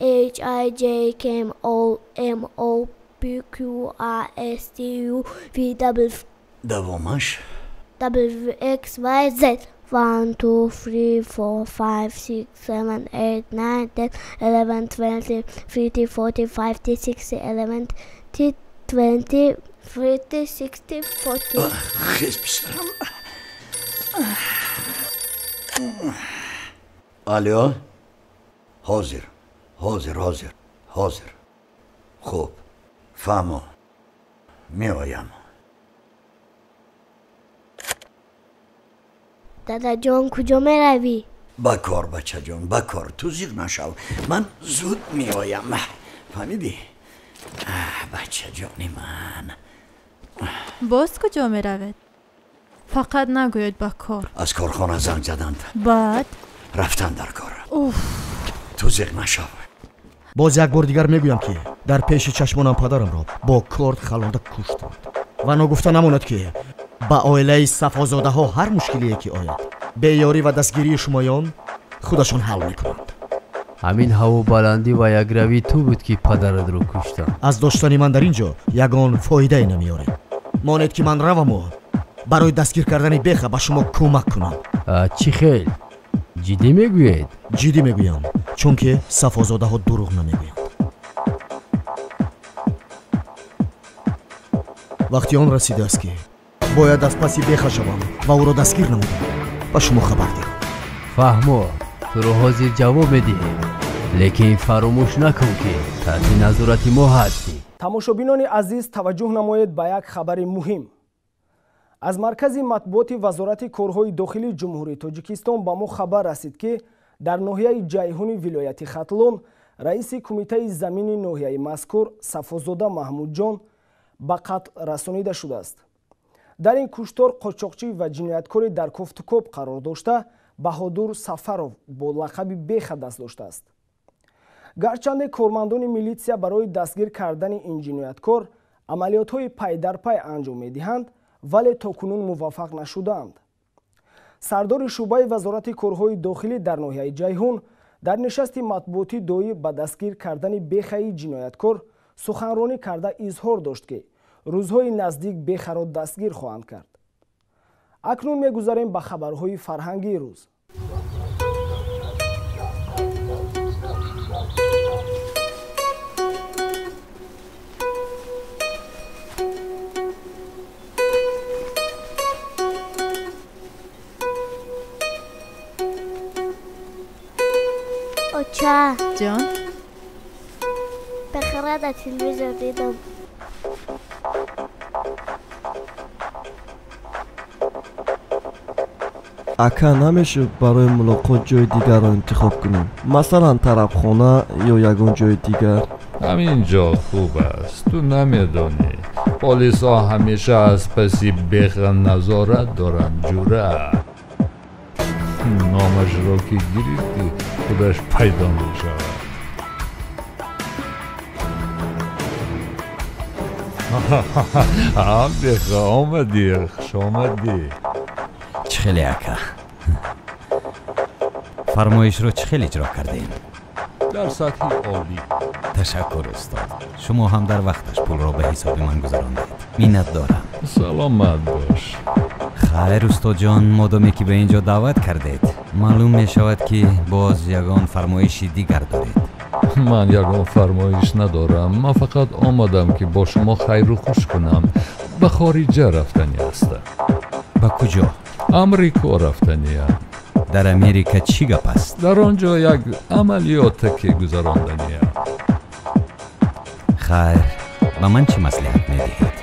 H I J K L M O P Q R S T U V W Давомаш W X Y Z. 1 2 3 4 5 6 7 8 9 10 11 12 13 14 15 16 11 20 30 60 40. Хез, писарам. Алё, ҳозир, ҳозир, ҳозир, ҳозир. Хуб, фаҳмо, меоям. Дадаҷон, куҷо меравӣ? Ба кор, бачаҷон, ба кор. Ту зиқ нашав, ман зуд меоям. Фаҳмидӣ? Бачаҷони ман. Боз куҷо меравед? Фақат нагӯед ба кор. Аз корхона занг заданд. Баъд? Рафтан дар кор. Уф. Ту зиқ нашав. Боз як бор дигар мегӯям, ки дар пеши чашмонам падарамро бо корд халонда куштанд. Ва ногуфта намонад, ки ба оилаи Сафозодаҳо ҳар мушкилие ки ояд, беёрӣ ва дастгирии шумоён худашон ҳал мекунанд. Ҳамин ҳавобаландӣ ва якравии ту буд, ки падаратро куштанд. Аз доштани ман дар ин ҷо ягон фоидае намеоред. Монед, ки ман раваму барои дастгир кардани Беха ба шумо кӯмак кунам. Чӣ хел? Ҷиддӣ мегӯед? Ҷиддӣ мегӯям, чунки Сафозодаҳо дурӯғ намегӯянд. Вақти он расидааст, ки бояд аз паси Беха шавам ва ӯро дастгир намудам. Ба шумо хабар диҳам. Фаҳмо, туро ҳозир ҷавоб медиҳем, лекин фаромӯш накун, ки таҳти назорати мо ҳастӣ. Тамошобинони азиз, таваҷҷӯҳ намоед ба як хабари муҳим. Аз маркази матбуоти Вазорати корҳои дохилии Ҷумҳурии Тоҷикистон ба мо хабар расид, ки дар ноҳияи Ҷайҳуни вилояти Хатлон раиси кумитаи замини ноҳияи мазкур Сафозода Маҳмудҷон ба қатл расонида шудааст. Дар ин куштор қочоқчӣ ва ҷинояткоре дар кофтукоб қарор дошта Баҳодур Сафаров бо лақаби Беха даст доштааст. Гарчанде кормандони милитсия барои дастгир кардани ин ҷинояткор амалиётҳои пайдарпай анҷом медиҳанд, вале то кунун муваффақ нашудаанд. Сардори шӯъбаи Вазорати корҳои дохилӣ дар ноҳияи Ҷайҳун дар нишасти матбуотӣ доир ба дастгир кардани Бехаи ҷинояткор суханронӣ карда изҳор дошт, ки рӯзҳои наздик Бехаро дастгир хоҳанд кард. Акнун мегузарем ба хабарҳои фарҳангии рӯз. Оча. Ҷон? Бехара дар телевизор дидам. Ака, намешуд барои мулоқот ҷои дигарро интихоб кунем? Масалан, тарабхона ё ягон ҷои дигар? Ҳамин ҷо хуб аст. Ту намедонӣ, полисҳо ҳамеша аз паси Беха назорат доранд, ҷура. Номашро ки гирифтӣ, худаш пайдо мешавад. Беха, омадӣ, хуш омадӣ. Чӣ хеле, ака? Фармоишро чӣ хел иҷро кардем? Дар сатҳи олӣ. Ташаккур, устод. Шумо ҳам дар вақташ пулро ба ҳисоби ман гузарондед. Миннатдорам. Саломат бош. Хайр, устодҷон, модоме ки ба ин ҷо даъват кардед, маълум мешавад, ки боз ягон фармоиши дигар доред. Ман ягон фармоиш надорам. Ман фақат омадам, ки бо шумо хайру хуш кунам. Ба хориҷа рафтанӣ ҳастам. Ба куҷо? Амрико рафтаниям. Дар Америка чӣ гап аст? Дар он ҷо як амалиёте ки гузаронданиям. Хайр, ба ман чӣ маслиҳат медиҳед?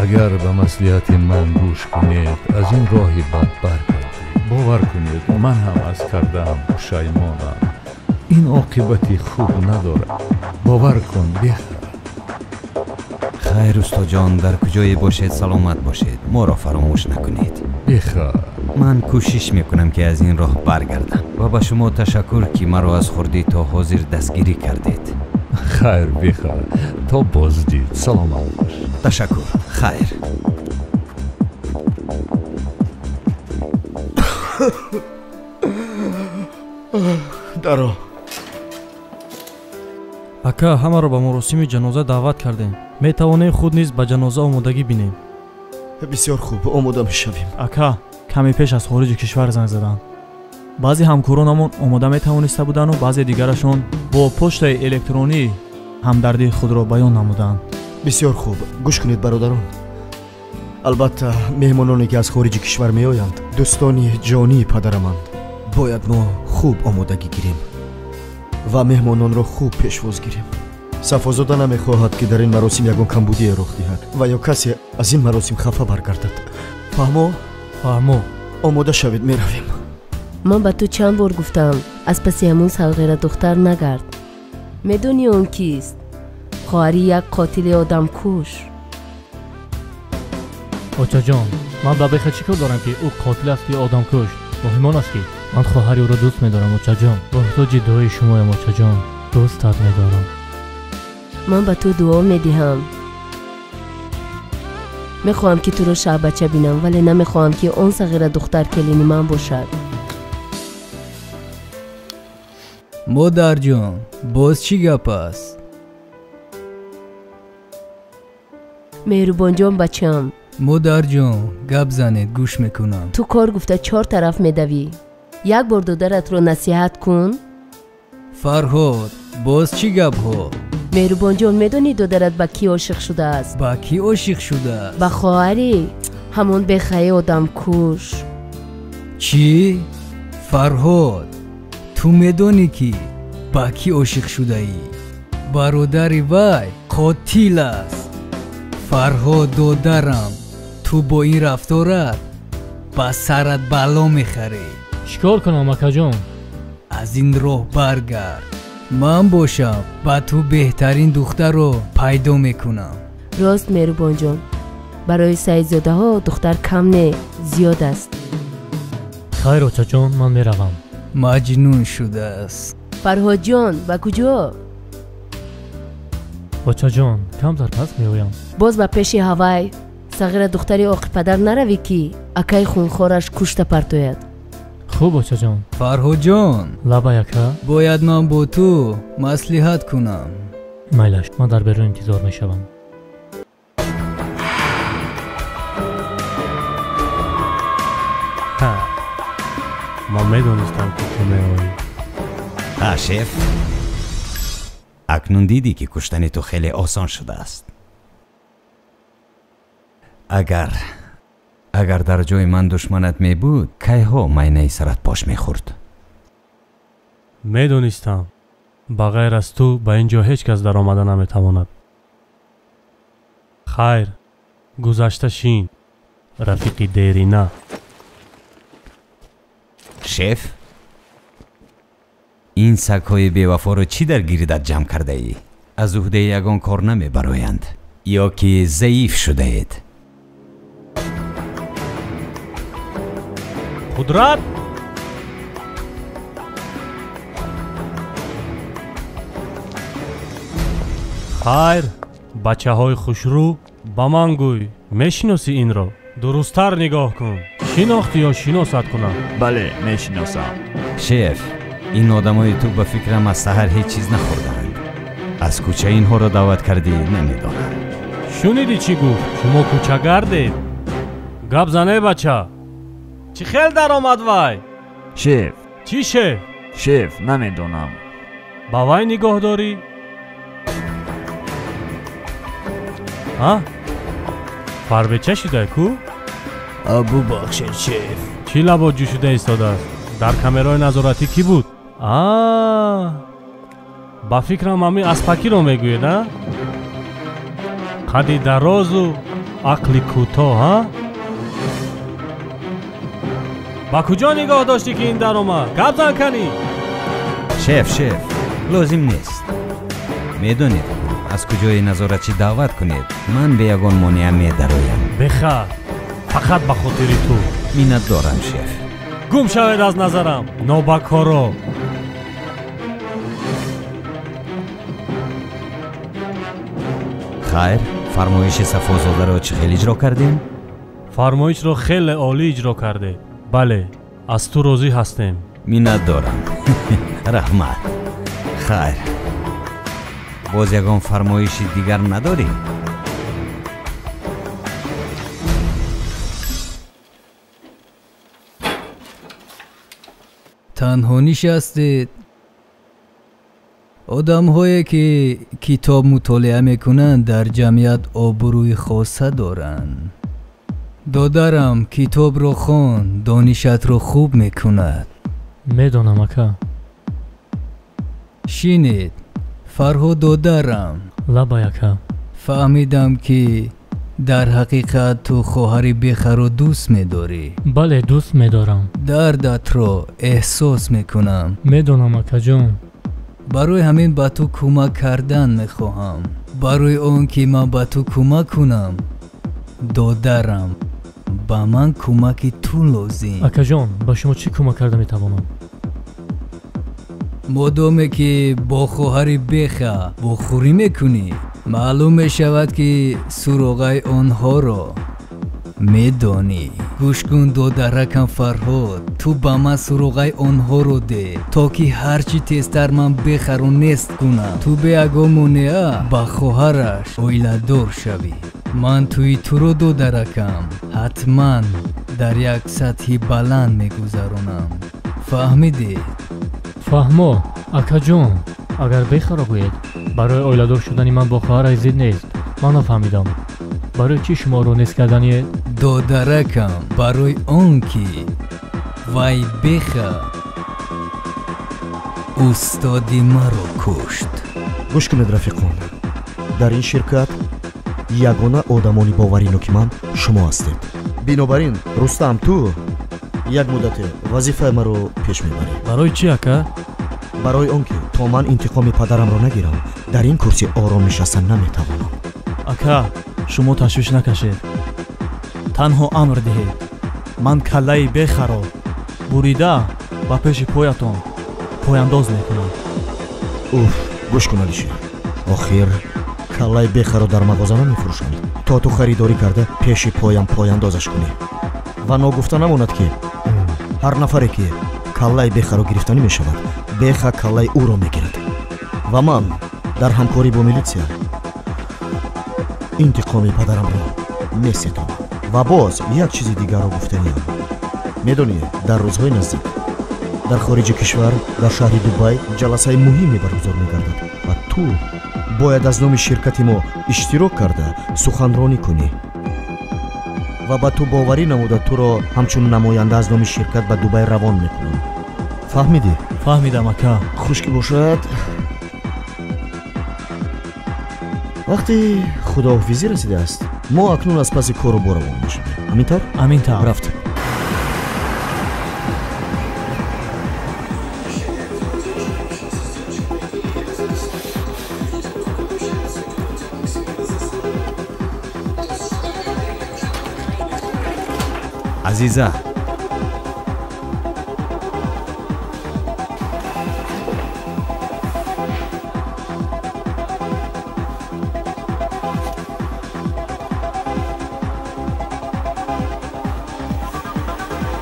Агар ба маслиҳати ман гӯш кунед, аз ин роҳи бад баргардед. Бовар кунед, ман ҳам аз кардаам пушаймонам. Ин оқибати хуб надорад. Бовар кун, Беха. Хайр, устоҷон, дар куҷое бошед, саломат бошед. Моро фаромӯш накунед. Беха. Ман кӯшиш мекунам, ки аз ин роҳ баргардам ва ба шумо ташаккур, ки маро аз хурдӣ то ҳозир дастгирӣ кардед. Хайр, Беха, то боздид, саломат бош. Ташаккур, хайр. Даро. Ака, ҳамаро ба муросими ҷаноза даъват кардем. Метавонем худ низ ба ҷаноза омодагӣ бинем. Бисёр хуб, омода мешавем. Ака, каме пеш аз хориҷи кишвар занг заданд. Баъзе ҳамкоронамон омода метавониста буданду баъзе дигарашон бо почтаи электронӣ ҳамдардии худро баён намуданд. Бисёр хуб, гӯш кунед, бародарон. Албатта, меҳмононе ки аз хориҷи кишвар меоянд, дӯстони ҷонии падараманд. Бояд мо хуб омодагӣ гирем ва меҳмононро хуб пешвоз гирем. Сафозода намехоҳад, ки дар ин маросим ягон камбудие рух диҳад ва ё касе аз ин маросим хафа баргардад. Фаҳмо? Фаҳмо. Омода шавед, меравем. Ман ба ту чанд бор гуфтам, аз паси ҳамун сағира духтар нагард. Медонӣ он кист? Хоҳари як қотили одамкуш. Очаҷон, ман ба Беха чӣ кор дорам, ки ӯ қотил аст ё одамкуш? Муҳим он аст, ки ман хоҳари ӯро дӯст медорам, очаҷон. Муҳтоҷи дуои шумоям, очаҷон. Дӯстат медорам. Ман ба ту дуо медиҳам. Мехоҳам, ки туро шаҳбача бинам, вале намехоҳам, ки он сағира духтар келини ман бошад. Модарҷон, боз чӣ гап аст? Меҳрубонҷон, бачам. Модарҷон, гап занед, гӯш мекунам. Ту кор гуфта чор тараф медавӣ. Як бор додаратро насиҳат кун. Фарҳод, боз чӣ гапҳо? Меҳрубонҷон, медонӣ додарат ба кӣ ошиқ шудааст? Ба кӣ ошиқ шудааст? Ба хоҳари ҳамон бехаи одамкуш. Чӣ? Фарҳод, ту медонӣ, ки ба кӣ ошиқ шудаӣ? Бародари вай қотил аст. Фарҳод, додарам, ту бо ин рафторат ба сарат бало мехарӣ. Чӣ кор кунам, акаҷон? Аз ин роҳ баргард. Ман бошам, ба ту беҳтарин духтарро пайдо мекунам. Рост, Меҳрубонҷон, барои саидзодаҳо духтар кам не, зиёд аст. Хайр, очаҷон, ман меравам. Маҷнун шудааст. Фарҳодҷон, ба куҷо? Очаҷон, камтар пас меоям. Боз ба пеши ҳавай сағира духтари оқипадар наравӣ, ки акаи хунхораш кушта партояд. Хуб, очаҷон. Фарҳодҷон, лабай, ака. Бояд ман бо ту маслиҳат кунам. Майлаш, ман дар берун интизор мешавам. Ман медонистам, ки ту меоӣ. Ҳа, шеф, акнун дидӣ, ки куштани ту хеле осон шудааст. Агар дар ҷои ман душманат мебуд, кайҳо майнаи сарат пош мехӯрд. Медонистам, ба ғайр аз ту ба ин ҷо ҳеҷ кас даромада наметавонад. Хайр, гузашта шин, рафиқи дерина. Шеф, ин сагҳои бевафоро чӣ дар гирдат ҷамъ кардаӣ? Аз уҳдаи ягон кор намебароянд ё ки заиф шудаед? Қудрат! Хайр, бачаҳои хушрӯ, ба ман гӯй, мешиносӣ инро? Дурусттар нигоҳ кун. Шинохтӣ ё шиносат кунам? Бале, мешиносам. Шеф, ин одамои ту ба фикрам аз саҳар ҳеҷ чиз нахӯрдаанд. Аз кӯча инҳоро даъват кардӣ, намедонам. Шунидӣ чӣ гуфт? Шумо кӯчагардед. Гап зане, бача. Чӣ хел даромад вай? Шеф. Чӣ шеф? Шеф, намедонам. Ба вай нигоҳ дорӣ? А? Фарбеча шудай ку? Бубахшед, шеф. Чӣ лабо ҷӯшида истодааст? Дар камераи назоратӣ кӣ буд? А, ба фикрам ҳамин аспакиро мегӯед, а? Қади дарозу ақли кӯтоҳ, а? Ба куҷо нигоҳ доштӣ, ки ин даромад? Гап зан канӣ. Шеф, шеф, лозим нест. Медонед, аз куҷои назоратчӣ даъват кунед, ман бе ягон монеа медароям. Беха, фақат ба хотири ту. Миннатдорам, шеф. Гум шавед аз назарам, нобакоро. Хайр, фармоиши Сафозодаро чӣ хел иҷро кардем? Фармоишро хеле олӣ иҷро кардед. Бале, аз ту розӣ ҳастем. Миннатдорам. Раҳмат. Хайр, боз ягон фармоиши дигар надорӣ? Танҳо нишастед. Одамҳое, ки китоб мутолиа мекунанд, дар ҷамъият обрӯи хоса доранд. Додарам, китобро хон, донишатро хуб мекунад. Медонам, ака. Шинед, Фарҳод додарам. Лабай ака. Фаҳмидам ки дар ҳақиқат ту хоҳари Бехаро дӯст медорӣ. Бале, дӯст медорам. Дардатро эҳсос мекунам. Медонам акаҷон. Барои ҳамин ба ту кӯмак кардан мехоҳам. Барои он ки ман ба ту кӯмак кунам, додарам, ба ман кӯмаки ту лозим. Акаҷон, ба шумо чӣ кӯмак карда метавонам? Модоме ки бо хоҳари Беха вохӯрӣ мекунӣ, маълум мешавад ки суроғаи онҳоро медонӣ. Гӯш кун додаракам Фарҳод, ту ба ман суроғаи онҳоро де, то ки ҳарчи тезтар ман Бехаро нест кунам. Ту бе ягон монеа ба хоҳараш оиладор шавӣ. Ман тӯи туро додаракам ҳатман дар як сатҳи баланд мегузаронам. Фаҳмидӣ? Фаҳмо акаҷон, агар Бехаро гӯед, барои оиладор шудани ман бо хоҳараш зид нест. Ман нафаҳмидам, барои чӣ шуморо нест карданиед? Додаракам, барои он ки вай Беха устоди маро кушт. Гӯш кунед рафиқон, дар ин ширкат ягона одамони бовариноки ман шумо ҳастед. Бинобар ин Рустам, ту як муддате вазифаи маро пеш мебарӣ. Барои чӣ ака? Барои он ки то ман интиқоми падарамро нагирам, дар ин курсӣ ором нишаста наметавонам. Ака, шумо ташвиш накашед, танҳо амр диҳед. Ман каллаи Бехаро бурида ба пеши поятон пояндоз мекунам. Уф, гӯш кун Алишер, охир каллаи Бехаро дар мағоза намефурӯшанд, то ту харидорӣ карда пеши поям пояндозаш кунӣ. Ва ногуфта намонад ки ҳар нафаре ки каллаи Бехаро гирифтанӣ мешавад, Беха каллаи ӯро мегирад. Ва ман дар ҳамкорӣ бо милитсия интиқоми падарамро месетонам. Ва боз як чизи дигарро гуфтаниям. Медонӣ, дар рӯзҳои наздик дар хориҷи кишвар, дар шаҳри Дубай ҷаласаи муҳиме баргузор мегардад ва ту бояд аз номи ширкати мо иштирок карда суханронӣ кунӣ. Ва ба ту боварӣ намуда туро ҳамчун намоянда аз номи ширкат ба Дубай равон мекунам. Фаҳмидӣ? Фаҳмидам ака. Хуш ки бошад. Вақти худоҳофизӣ расидааст, мо акнун аз паси кору бор равон мешавем. Ҳамин тавр? Ҳамин тавр. Рафт. Азиза,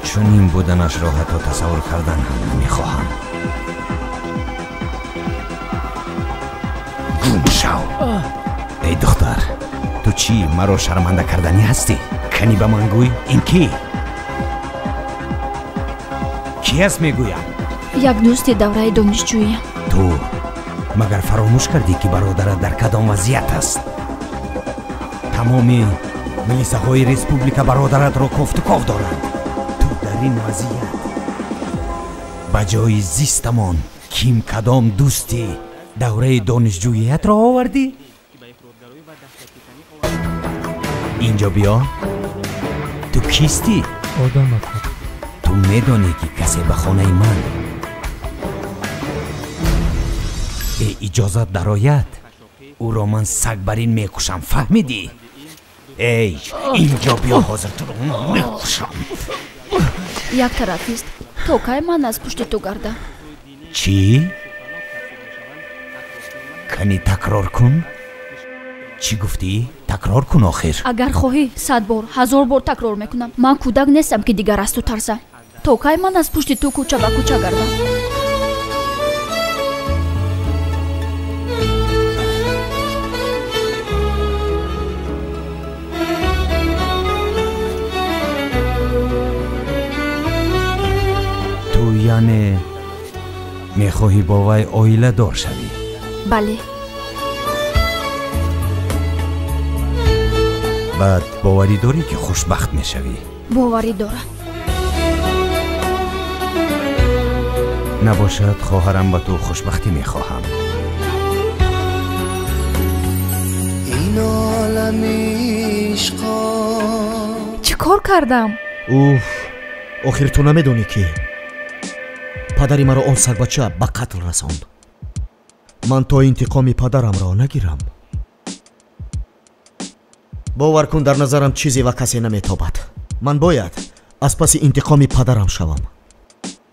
чунин буданашро ҳатто тасаввур кардан ҳам намехоҳам. Гум шав! Эй духтар, ту чӣ маро шарманда карданӣ ҳастӣ? Кани ба ман гӯй, ин кӣ? Кӣ аст мегӯям? Як дӯсти давраи донишҷӯиям. Ту магар фаромӯш кардӣ ки бародарат дар кадом вазъият аст? Тамоми милисаҳои республика бародаратро кофтуков доранд. Ту дар ин вазъият ба ҷои зистамон ким кадом дӯсти давраи донишҷӯиятро овардӣ? Инҷо биё. Ту кистӣ? Одам ака. Ту медонӣ ки касе ба хонаи ман бе иҷозат дарояд, ӯро ман саг бар ин мекушам. Фаҳмидӣ? Эй, инҷо биё, ҳозир туро мекушам. Як тарафист, то кай ман аз пушти ту гардам? Чӣ? Кани такрор кун. Чӣ гуфтӣ? Такрор кун охир. Агар хоҳӣ 100 бор, 1000 бор такрор мекунам. Ман кӯдак нестам ки дигар аз ту тарсам. То кай ман аз пушти ту кӯча ба кӯча гардам? Ту яъне мехоҳӣ бо вай оиладор шавӣ? Бале. Баъд боварӣ дорӣ ки хушбахт мешавӣ? Боварӣ дорам. Набошад, хоҳарам, ба ту хушбахтӣ мехоҳам. ишқо. Чӣ кор кардам? Уф, охир ту намедонӣ, ки падари маро он сагбача ба қатл расонд. Ман то интиқоми падарамро нагирам, бовар кун, дар назарам чизе ва касе наметобад. Ман бояд аз паси интиқоми падарам шавам,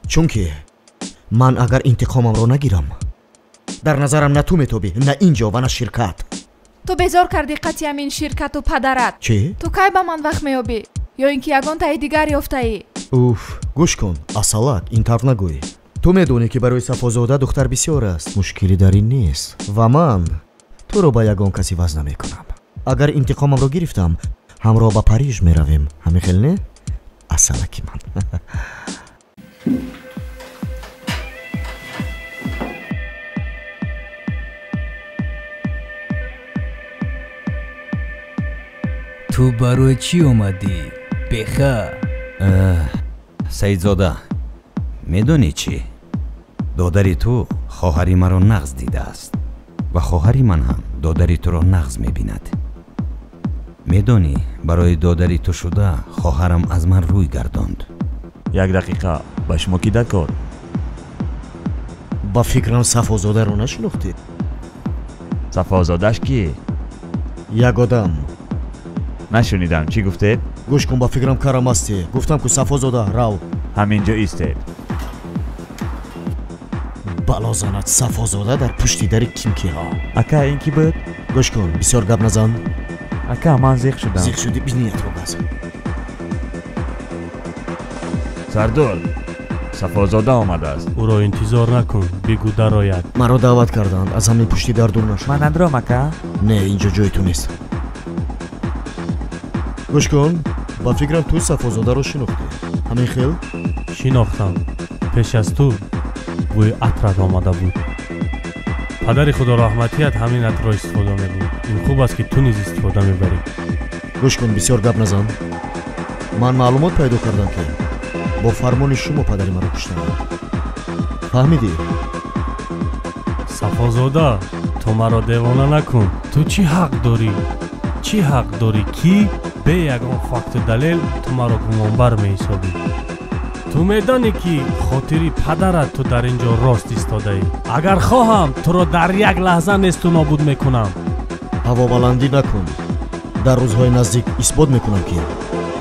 чунки ман агар интиқомамро нагирам, дар назарам на ту метобӣ, на ин ҷо ва на ширкат. Ту безор кардӣ қатъи ҳамин ширкату падарат. Чӣ? Ту кай ба ман вақт меёбӣ? Ё ин ки ягон таи дигар ёфтаӣ? Уф, гӯш кун, асалак, ин тавр нагӯй. Ту медонӣ, ки барои Сафозода духтар бисёр аст. Мушкилӣ дар ин нест ва ман туро ба ягон кас иваз намекунам. Агар интиқомамро гирифтам, ҳамроҳ ба Париж меравем. Ҳамин хел не, асалаки ман? Ту барои чӣ омадӣ, беха? Саидзода, медонӣ чӣ? Додари ту хоҳари маро нағз дидааст ва хоҳари ман ҳам додари туро нағз мебинад. Медонӣ, барои додари ту шуда хоҳарам аз ман рӯй гардонд. Як дақиқа, ба шумо ки дакор? Ба фикрам, Сафозодаро нашинохтӣ. Сафозодаш кӣ? Як одам. Нашунидам, чӣ гуфтед? Гӯш кун, ба фикрам карам ҳастӣ. Гуфтам ку, Сафозода, рав. Ҳамин ҷо истед. Бало занад, Сафозода дар пушти дари кимкиҳо. Ака, ин кӣ буд? Гӯш кун, бисёр гап назан. Ака, ман зиқ шудам. Зиқ шудӣ, биниятро газ. Сардор, Сафозода омадааст. Ӯро интизор накун, бигӯ дарояд. Маро даъват карданд, аз ҳамин пушти дар дур нашуд. Ман надром, ака? Не, ин ҷо ҷои ту нест. Гӯш кун, ба фикрам, ту Сафозодаро шинохтӣ. Ҳамин хел? Шинохтам. Пеш аз ту бӯи атрат омада буд. Падари худораҳматият ҳамин атрро истифода мебурд. Ин хуб аст, ки ту низ истифода мебарӣ. Гӯш кун, бисёр гап назан. Ман маълумот пайдо кардам, ки бо фармони шумо падари маро куштанд. Фаҳмидӣ? Сафозода, ту маро девона накун. Ту чӣ ҳақ дорӣ? Чӣ ҳақ дорӣ, ки бе ягон факту далел ту маро гумонбар меҳисобӣ? Ту медонӣ, ки хотири падарат ту дар ин ҷо рост истодаӣ. Агар хоҳам, туро дар як лаҳза несту нобуд мекунам. Ҳавобаландӣ накун. Дар рӯзҳои наздик исбот мекунам, ки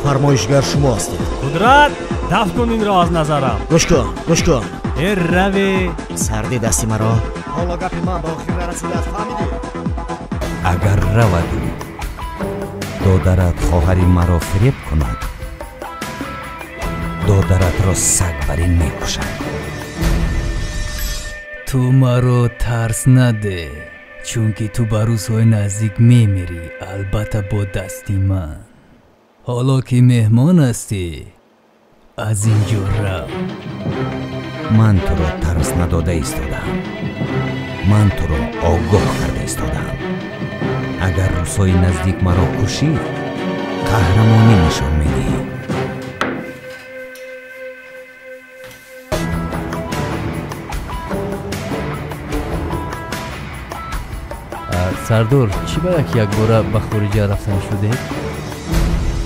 фармоишгар шумо ҳастед. Қудрат, дафт кун инро аз назарам. Гӯш кун, гӯш кун. Э, раве! Сарди дасти маро. Ҳоло гапи ман ба охир нарасидааст, фаҳмидӣ? Агар раваду додарат хоҳари маро фиреб кунад, додаратро саг бар ин мекушад. Ту маро тарс наде, чунки ту ба рӯзҳои наздик мемирӣ, албатта бо дасти ман. Ҳоло ки меҳмон ҳастӣ, аз ин ҷо рав. Ман туро тарс надода истодаам, ман туро огоҳ карда истодаам. Агар рӯзҳои наздик маро кушӣ, қаҳрамонӣ нишон медиҳӣ. Сардор, чӣ ба як якбора ба хориҷа рафтан шудед?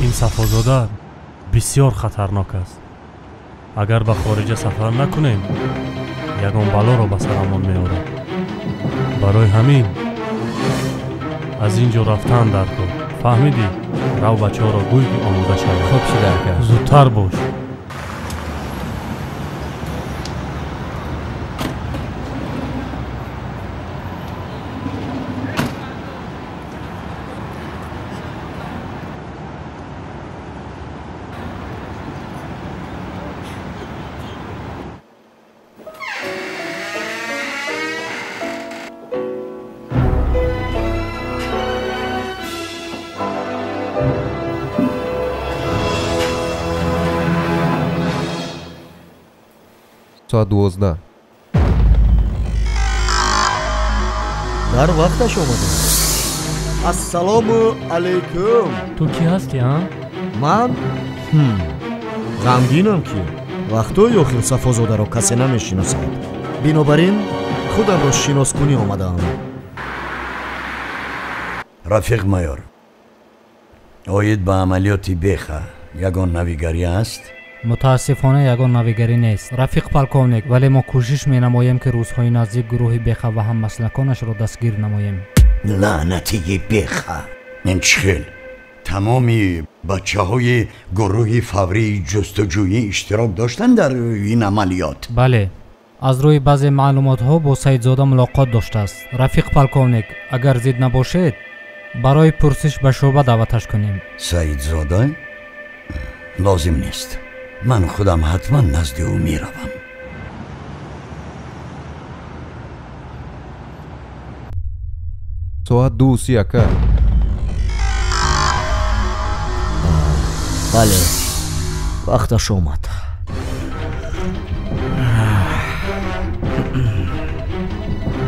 Ин Сафозода бисёр хатарнок аст. Агар ба хориҷа сафар накунем, ягон балоро ба сарамон меорад. Барои ҳамин аз ин ҷо рафтан дар кор. Фаҳмидӣ? Рав, бачаҳоро гӯй, ки омода шаванд. Хуб шуда, ака. Зудтар бош. Соат 12. Дар вақташ омадем. Ассалому алайкум. Ту кӣ ҳастӣ, а? Ман ғамгинам, ки вақтҳои охир Сафозодаро касе намешиносад. Бинобар ин худамро шиноскунӣ омадаам. Рафиқ майор, Оид ба амалиёти Беха ягон навигарӣ аст? Мутаассифона, ягон навигарӣ нест, рафиқ полковник, вале мо кӯшиш менамоем, ки рӯзҳои наздик гурӯҳи Беха ва ҳаммаслаконашро дастгир намоем. Лаънатии Беха! Ин чӣ хел? Тамоми бачаҳои гурӯҳи фаврии ҷустуҷӯӣ иштирок доштанд дар ин амалиёт? Бале, аз рӯи баъзе маълумотҳо бо Саидзода мулоқот доштааст. Рафиқ полковник, агар зид набошед, барои пурсиш ба шӯъба даъваташ кунем. Саидзода? Лозим нест, ман худам ҳатман назди ӯ меравам. Соат 2:30, ака. Бале, вақташ омад.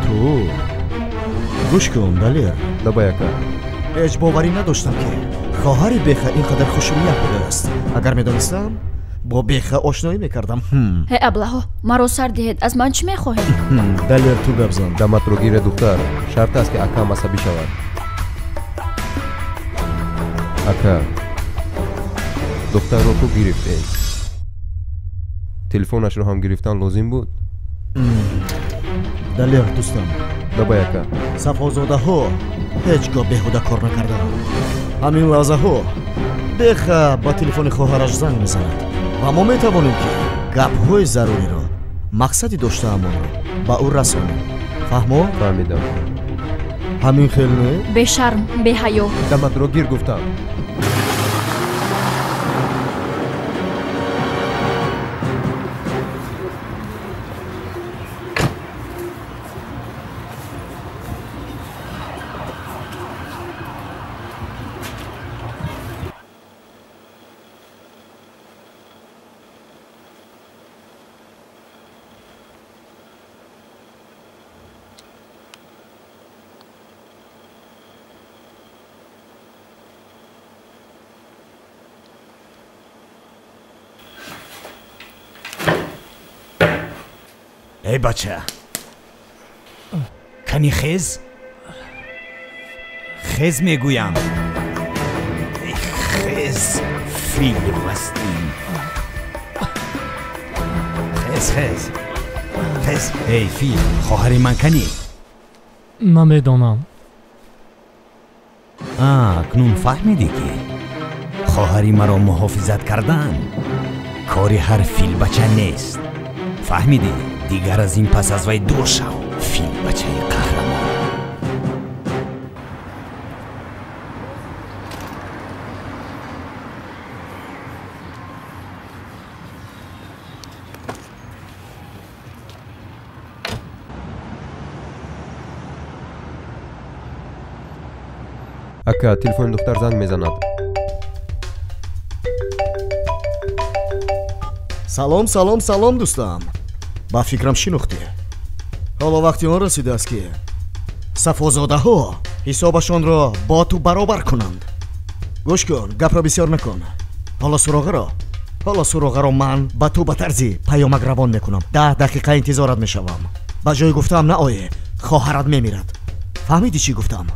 Ту гӯш кун, Далер. Давай, ака. Ҳеҷ боварӣ надоштам, ки хоҳари Беха ин қадар хушрӯяк будааст. Агар медонистам, бо Беха ошноӣ мекардам. Ҳе, аблаҳо, маро сар диҳед, аз ман чӣ мехоҳед? Далер, ту гап зан. Даматро гире, духтар. Шарт аст, ки акам асабӣ шавад. Ака, духтарро ту гирифтед, телефонашро ҳам гирифтан лозим буд. Далер, дӯстам. Давай, ака. Сафозодаҳо ҳеҷ гоҳ беҳуда кор накардаанд. Ҳамин лаҳзаҳо Беха ба телефони хоҳараш занг мезанад ва мо метавонем, ки гапҳои заруриро, мақсади доштаамонро ба ӯ расонем. Фаҳмо? Фаҳмидам. Ҳамин хел не? Бешарм, беҳаё. Даматро гир, гуфтам. Эй, бача, кани хез, хез мегӯям. Хез, фили вастин, хез, хез, хез. Эй, фил, хоҳари ман канӣ? Намедонам. Акнун фаҳмидӣ, ки хоҳари маро муҳофизат кардан кори ҳар филбача нест. Фаҳмидӣ? Дигар аз ин пас аз вай дур шав, филбачаи қаҳрамон. Ака, телефони духтар занг мезанад. Салом, салом, салом, дӯстам. Ба фикрам, шинохтӣ. Ҳоло вақти он расидааст, ки сафозодаҳо ҳисобашонро бо ту баробар кунанд. Гӯш кун, гапро бисёр накун. Ҳоло суроғаро ман ба ту ба тарзи паёмак равон мекунам. 10 дақиқа интизорат мешавам. Ба ҷои гуфтаам наое, хоҳарат мемирад. Фаҳмидӣ, чӣ гуфтам?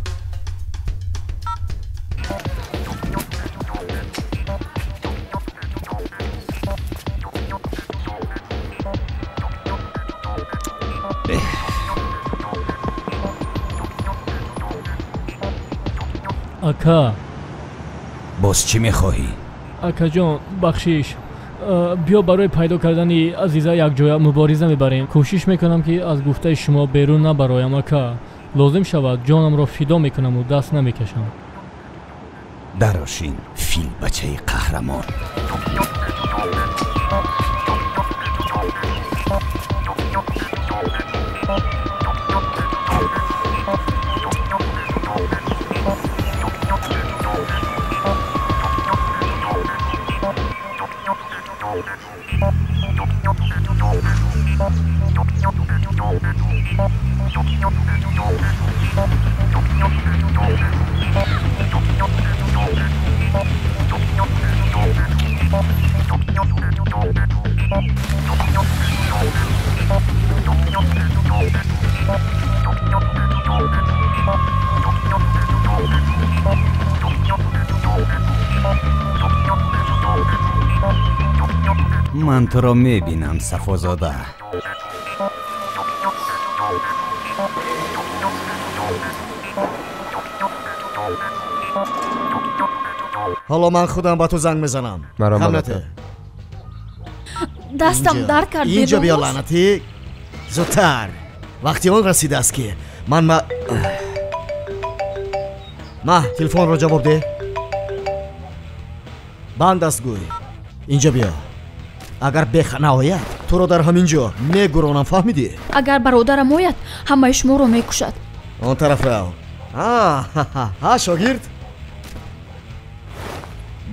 Ака. Боз чӣ мехоҳӣ? Акаҷон, бахшиш. Биё, барои пайдо кардани Азиза якҷоя мубориза мебарем. Кӯшиш мекунам, ки аз гуфтаи шумо берун набароям, ака. Лозим шавад, ҷонамро фидо мекунаму даст намекашам. Дарошин, филбачаи қаҳрамон. Ман туро мебинам, Сафозода. Ҳоло ман худам ба ту занг мезанам. Хамнате. Дастам дард кард. Инҷо биё, лаънатӣ. Зудтар. Вақти он расидааст ки ман ма телефонро ҷавоб деҳ. Банд аст гӯй. Инҷо биё. Агар беха наояд, туро дар ҳамин ҷо мегуронам, фаҳмидӣ? Агар бародарам ояд, ҳамаи шуморо мекушад. Он тараф рав. Ҳа, шогирд.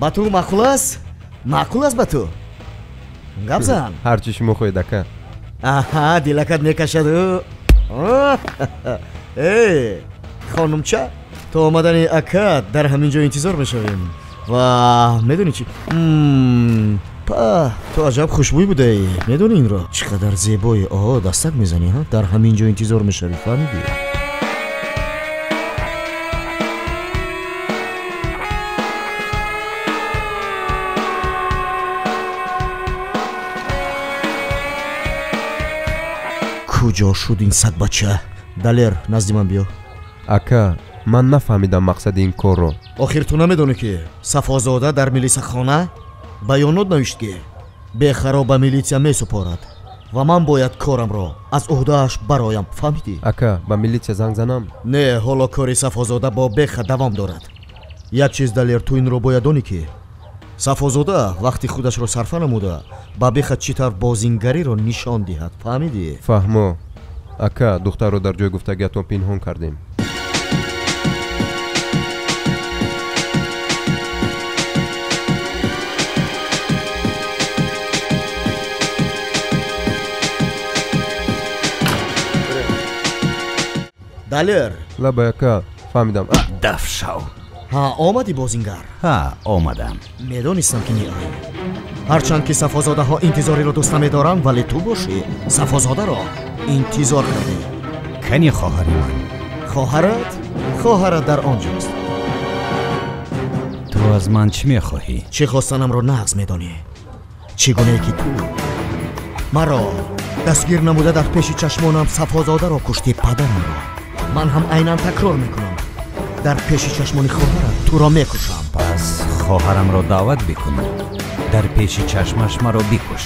Ба ту маъқул аст? Маъқул аст ба ту? Гап зан. Ҳар чӣ шумо хоҳед, ака. Аҳа, дилакат мекашаду. Э, хонумча, то омадани ака дар ҳамин ҷо интизор мешавем. Ва медонӣ чӣ? Па, ту аҷаб хушбӯй будаӣ. Медонӣ инро? Чӣ қадар зебоӣ. О, дастак мезанӣ, ҳа? Дар ҳамин ҷо интизор мешавӣ, фаҳмидӣ? Куҷо шуд ин сагбача? Далер, назди ман биё. Ака, ман нафаҳмидам мақсади ин корро. Охир ту намедонӣ, ки Сафозода дар милисахона баёнот навишт, ки бехаро ба милитсия месупорад ва ман бояд корамро аз ӯҳдааш бароям, фаҳмидӣ? Ака, ба милитсия занг занам? Не, ҳоло кори Сафозода бо беха давом дорад. Як чиз, Далер, ту инро бояд донӣ, ки Сафозода вақти худашро сарфа намуда ба беха чӣ тавр бозингариро нишон диҳад, фаҳмидӣ? Фаҳмо. Ака, духтарро дар ҷои гуфтагиатон пинҳон кардем. Далер. Лабай, ака, фаҳмидам. Даф шав. Ҳа, омадӣ, бозингар? Ҳа, омадам. Медонистам, ки меоӣ. Ҳарчанд ки сафозодаҳо интизориро дӯст намедоранд, вале ту бошӣ сафозодаро интизор кардӣ. Кани хоҳари ман? Хоҳарат? Хоҳарат дар он ҷост. Ту аз ман чӣ мехоҳӣ? Чӣ хостанамро нағз медонӣ. Чӣ гунае ки ту маро дастгир намуда дар пеши чашмонам сафозодаро куштӣ, падарамро. Ман ҳам айнан такрор мекунам. Дар пеши чашмони хоҳарат туро мекушам. Пас хоҳарамро даъват бикун. Дар пеши чашмаш маро бикуш.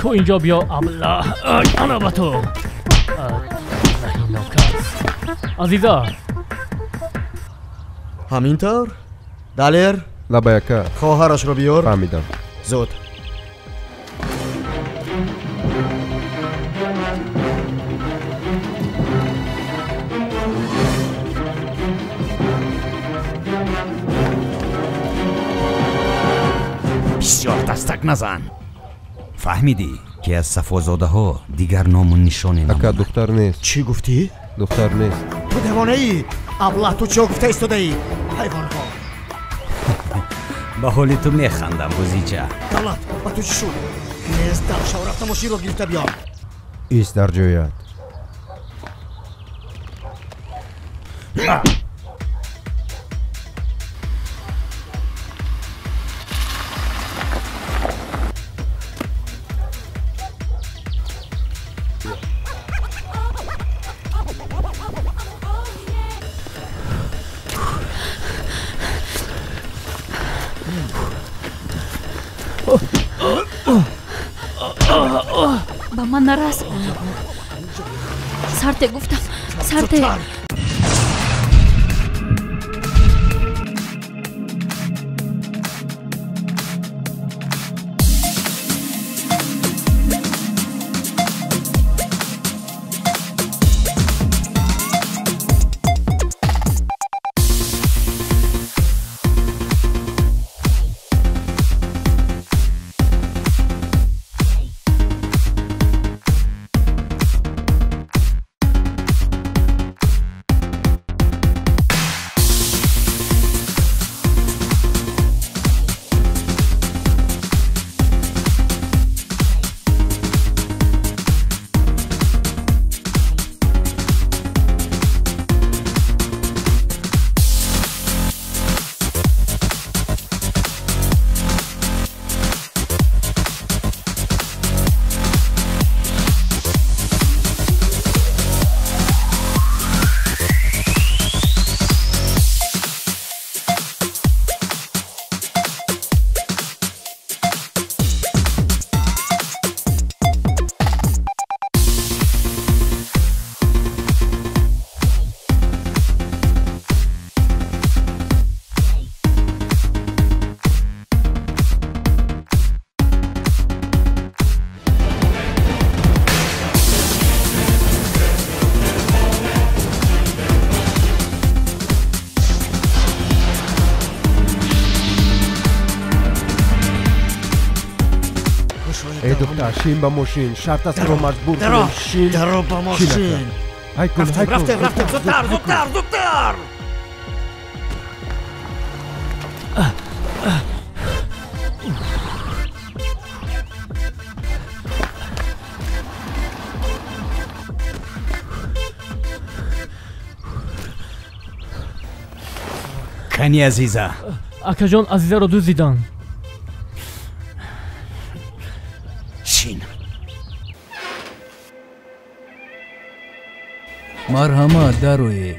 Ту инҷо биё, аблаҳ. Ана ба ту. Нокас. Азиза. Ҳамин тавр? Далер? Лабай, ака. Хоҳарашро биёр. Фаҳмидам. Зуд. Бисёр дастак назан. Фаҳмидӣ, ки аз сафозодаҳо дигар ному нишоне намонад. Ака, духтар нест. Чӣ гуфтӣ? Духтар нест. Ту девонаӣ? Аблаҳ, ту чӣ гуфта истодаӣ? Ҳайвонҳо. Ба ҳоли ту механдам, бузича. Давлат, ба ту чӣ шуд? Хез, давшав, рафта мошинро гирифта биёр. Ист дар ҷоят. Ба ман нарас. Сарте гуфтам, сарте. Эй духтар, шин ба мошин, шарт аст туро маҷбур кунем. Шин. Даро ба мошин. Ҳай кун, ҳай кун. Рафтем, рафтем, зудтар, зудтар, зудтар. Кани Азиза? Акаҷон, Азизаро дуздиданд. Шин. Марҳамат, дароед.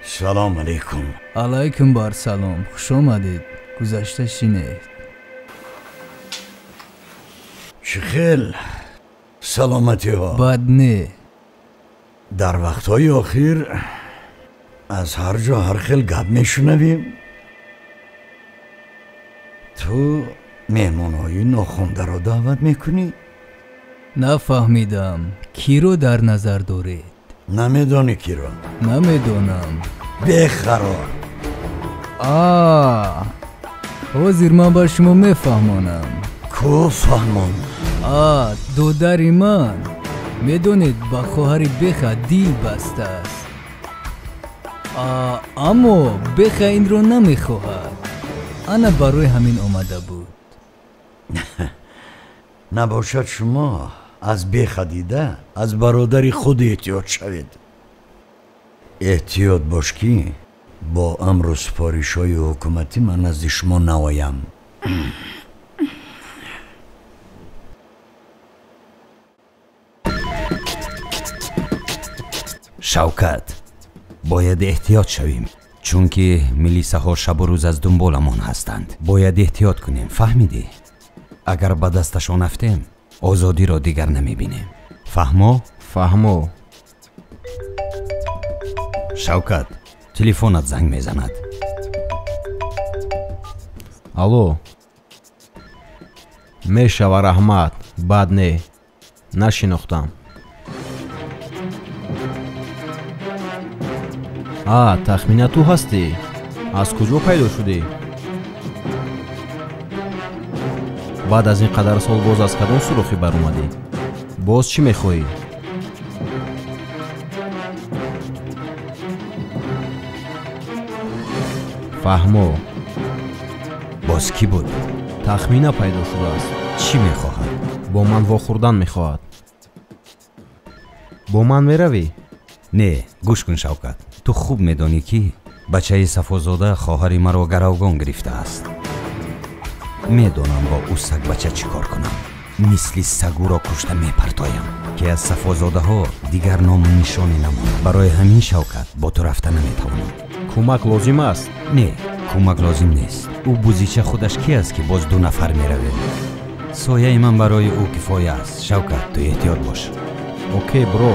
Салом алейкум. Алайкум бар салом. Хуш омадед. Гузашта шинед. Чӣ хел саломатиҳо? Бад не. Дар вақтҳои охир аз ҳар ҷо ҳар хел гап мешунавем. Ту меҳмонҳои нохондаро даъват мекунӣ? Нафаҳмидам, киро дар назар доред? Намедонӣ киро? Намедонам. Бехаро. А, ҳозир ман ба шумо мефаҳмонам. Ку фаҳмон? А, додари ман, медонед, ба хоҳари Беха дил бастааст. Аммо Беха инро намехоҳад. Ана барои ҳамин омада буд. Набошад шумо аз Беха дида аз бародари худ эҳтиёт шавед. Эҳтиёт бош, ки бо амру супоришҳои ҳукуматӣ ман назди шумо наоям. Шавкат, бояд эҳтиёт шавем, чунки милисаҳо шабу рӯз аз дунболамон ҳастанд. Бояд эҳтиёт кунем, фаҳмидӣ? Агар ба дасташон афтем, озодиро дигар намебинем. Фаҳмо? Фаҳмо. Шавкат, телефонат занг мезанад. Алло. Мешава, раҳмат. Бад не. Нашинохтам. А, тахмина ту ҳастӣ? Аз куҷо пайдо шудӣ? Баъд аз ин қадар сол боз аз кадом сурохӣ баромадӣ? Боз чӣ мехоҳӣ? Фаҳмо. Боз кӣ буд? Тахмина пайдо шудааст. Чӣ мехоҳад? Бо ман вохӯрдан мехоҳад. Бо ман меравӣ? Не, гӯш кун, Шавкат. Ту хуб медонӣ, ки бачаи Сафозода хоҳари маро гаравгон гирифтааст. Медонам бо ӯ сагбача чӣ кор кунам. Мисли сагуро кушта мепартоям, ки аз Сафозодаҳо дигар ному нишоне намонад. Барои ҳамин, Шавкат, бо ту рафта наметавонам. Кӯмак лозим аст? Не, кӯмак лозим нест. Ӯ бузича худаш ки аст, ки боз ду нафар меравем? Сояи ман барои ӯ кифоя аст. Шавкат, ту эҳтиёт бош. Окей, бро.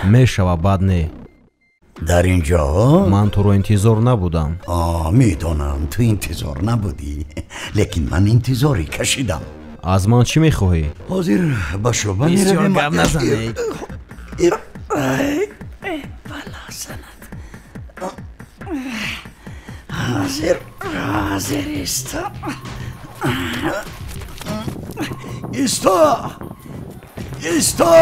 Мешава, бад не. Дар ин ҷо? Ман туро интизор набудам. Медонам, ту интизор набудӣ, лекин ман интизорӣ кашидам. Аз ман чӣ мехоҳӣ? Ҳозир ба шӯъба меравем. Гап назанед. Ҳозир, ҳозир, исто. Исто! Исто!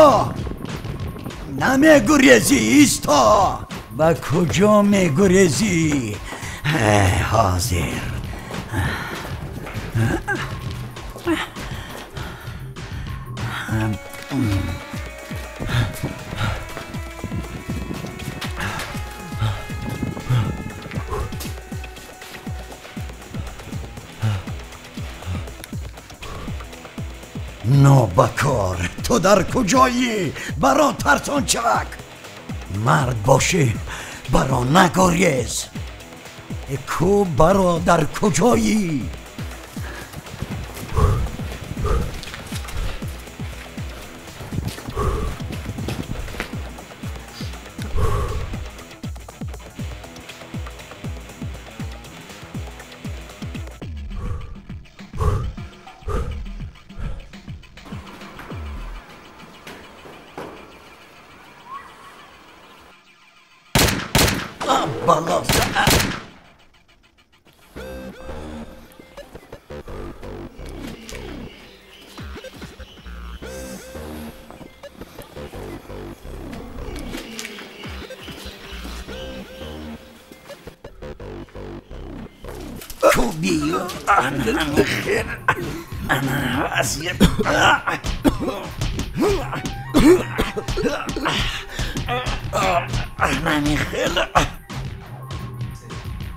Намегурезӣ, исто! Ба куҷо мегурезӣ? Ҳозир. Нобакор, ту дар куҷоӣ? Баро тарсончак! Мард бошӣ, баро, нагурез. Ку бародар, куҷоӣ?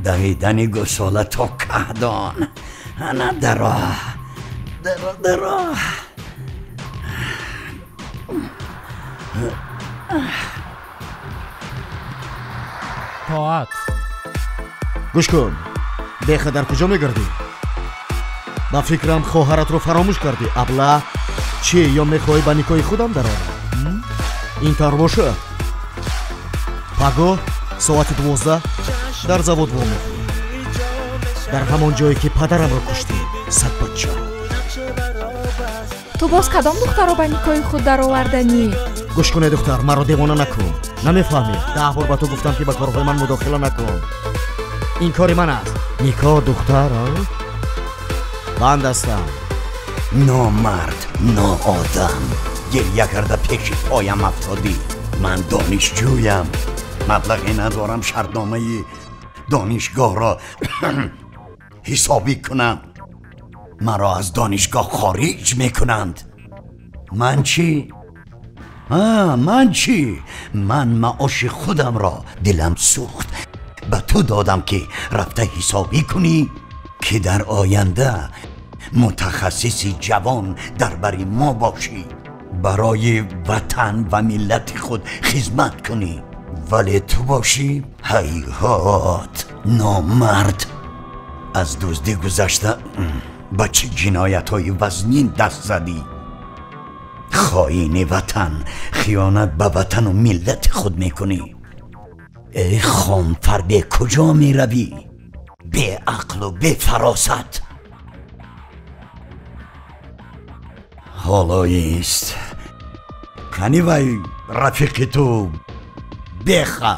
Давидани гусола то каҳдон. Ана даро, даро, даро. Тоат. Гӯш кун, беха дар куҷо мегардӣ? Ба фикрам, хоҳаратро фаромӯш кардӣ, абла. Чӣ, ё мехоҳӣ ба никоҳи худам дарорам? Ин тавр бошад, пагоҳ соати 12 дар завод вомехӯрӣ, дар ҳамон ҷое ки падарамро куштӣ, садбача. Ту боз кадом духтарро ба никоҳи худ дароварданӣ? Гӯш куне, духтар, маро девона накун. Намефаҳмӣ? 10 бор ба ту гуфтам, ки ба корҳои ман мудохила накун. Ин кори ман аст. Никоҳ, духтар, банд ҳастам. Номард, ноодам, гирья карда пеши поям афтодӣ. Ман донишҷӯям, маблағе надорам шартномаи донишгоҳро ҳисобӣ кунам. Маро аз донишгоҳ хориҷ мекунанд. Ман чӣ? Ман чӣ? Ман маоши худамро, дилам сӯхт, ба ту додам, ки рафта ҳисобӣ кунӣ, ки дар оянда мутахассиси ҷавон дар бари мо бошӣ, барои ватан ва миллати худ хизмат кунӣ. Вале ту бошӣ, ҳайҳот, номард, аз дуздӣ гузашта ба чӣ ҷиноятҳои вазнин даст задӣ. Хоини ватан, хиёнат ба ватану миллати худ мекунӣ. Эй хомфарбе, куҷо меравӣ? Беақлу бефаросат. Ҳолоист кани вай рафиқи ту Беха.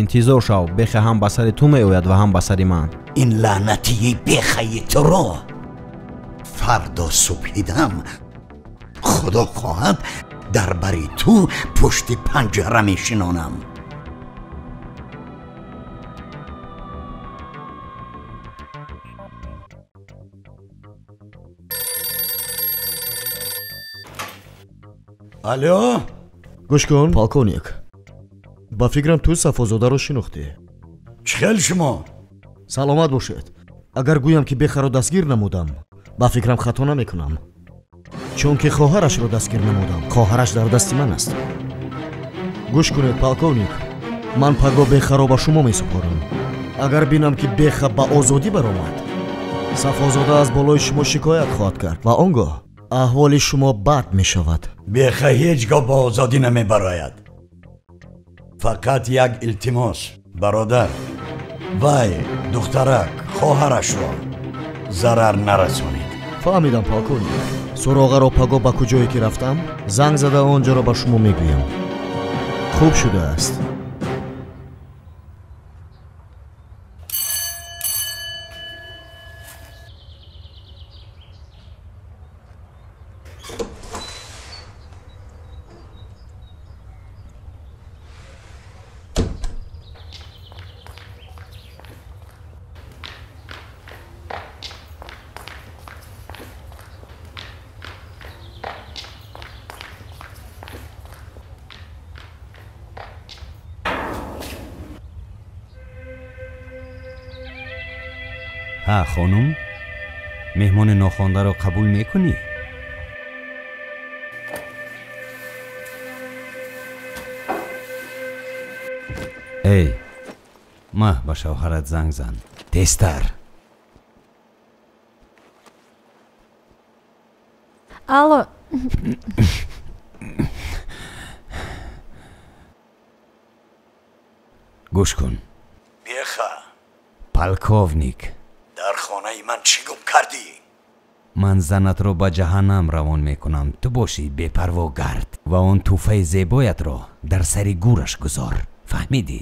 Интизор шав, Беха ҳам ба сари ту меояд ва ҳам ба сари ман. Ин лаънатии Бехаи туро фардо субҳидам, худо хоҳад, дар бари ту пушти панҷара мешинонам. Алло? Гӯш кун, полковник, ба фикрам, ту Сафозодаро шинохтӣ. Чӣ хел шумо? Саломат бошед. Агар гӯям, ки Бехаро дастгир намудам, ба фикрам, хато намекунам, чунки хоҳарашро дастгир намудам. Хоҳараш дар дасти ман аст. Гӯш кунед, полковник, ман пагоҳ Бехаро ба шумо месупорам. Агар бинам, ки Беха ба озодӣ баромад, Сафозода аз болои шумо шикоят хоҳад кард ва он гоҳ аҳволи шумо бад мешавад. Беха ҳеҷ гоҳ ба озодӣ намебарояд. Фақат як илтимос, бародар, вай духтарак хоҳарашро зарар нарасонед. Фаҳмидам, полковник. Суроғаро пагоҳ ба куҷое ки рафтам, занг зада он ҷоро ба шумо мегӯям. Хуб шудааст. Ҳа, хонум, меҳмони нохондаро қабул мекунӣ? Эй, ма ба шавҳарат занг зан. Тезтар. Алло. Гӯш кун. Беха. Полковник. Дар хонаи ман чӣ гум кардӣ? Ман занатро ба ҷаҳаннам равон мекунам. Ту бошӣ бепарво гард ва он тӯҳфаи зебоятро дар сари гӯраш гузор. Фаҳмидӣ?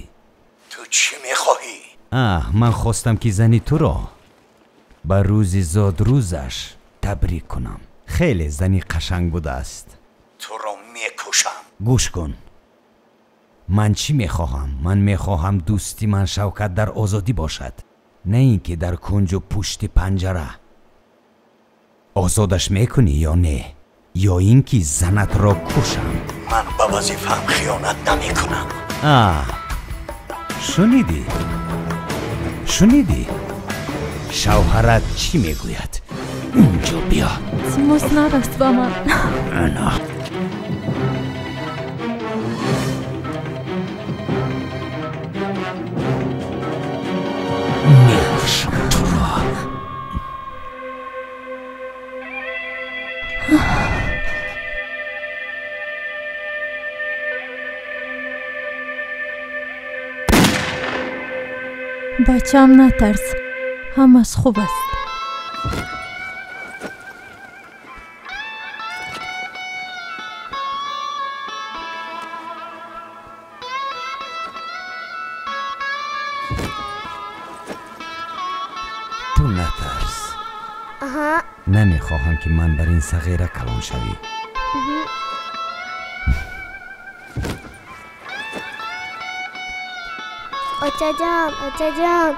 Ту чӣ мехоҳӣ? Аҳ, ман хостам ки зани туро ба рӯзи зодрӯзаш табрик кунам. Хеле зани қашанг будааст. Туро мекушам. Гӯш кун. Ман чӣ мехоҳам? Ман мехоҳам дӯсти ман Шавкат дар озодӣ бошад, на ин ки дар кунҷу пушти панҷара. Озодаш мекунӣ ё не? Ё ин ки занатро кушам? Ман ба вазифаам хиёнат намекунам. Аҳ, шунидӣ? Шунидӣ? Шавҳарат чӣ мегӯяд? Инҷо биё. Тимос нараст ба ман. Ана. Мекушам туро. Бачаам, натарс, ҳамаш хуб аст. Ту натарс. Намехоҳам ки ман бар ин сағира калон шавӣ. Очаҷон, очаҷон.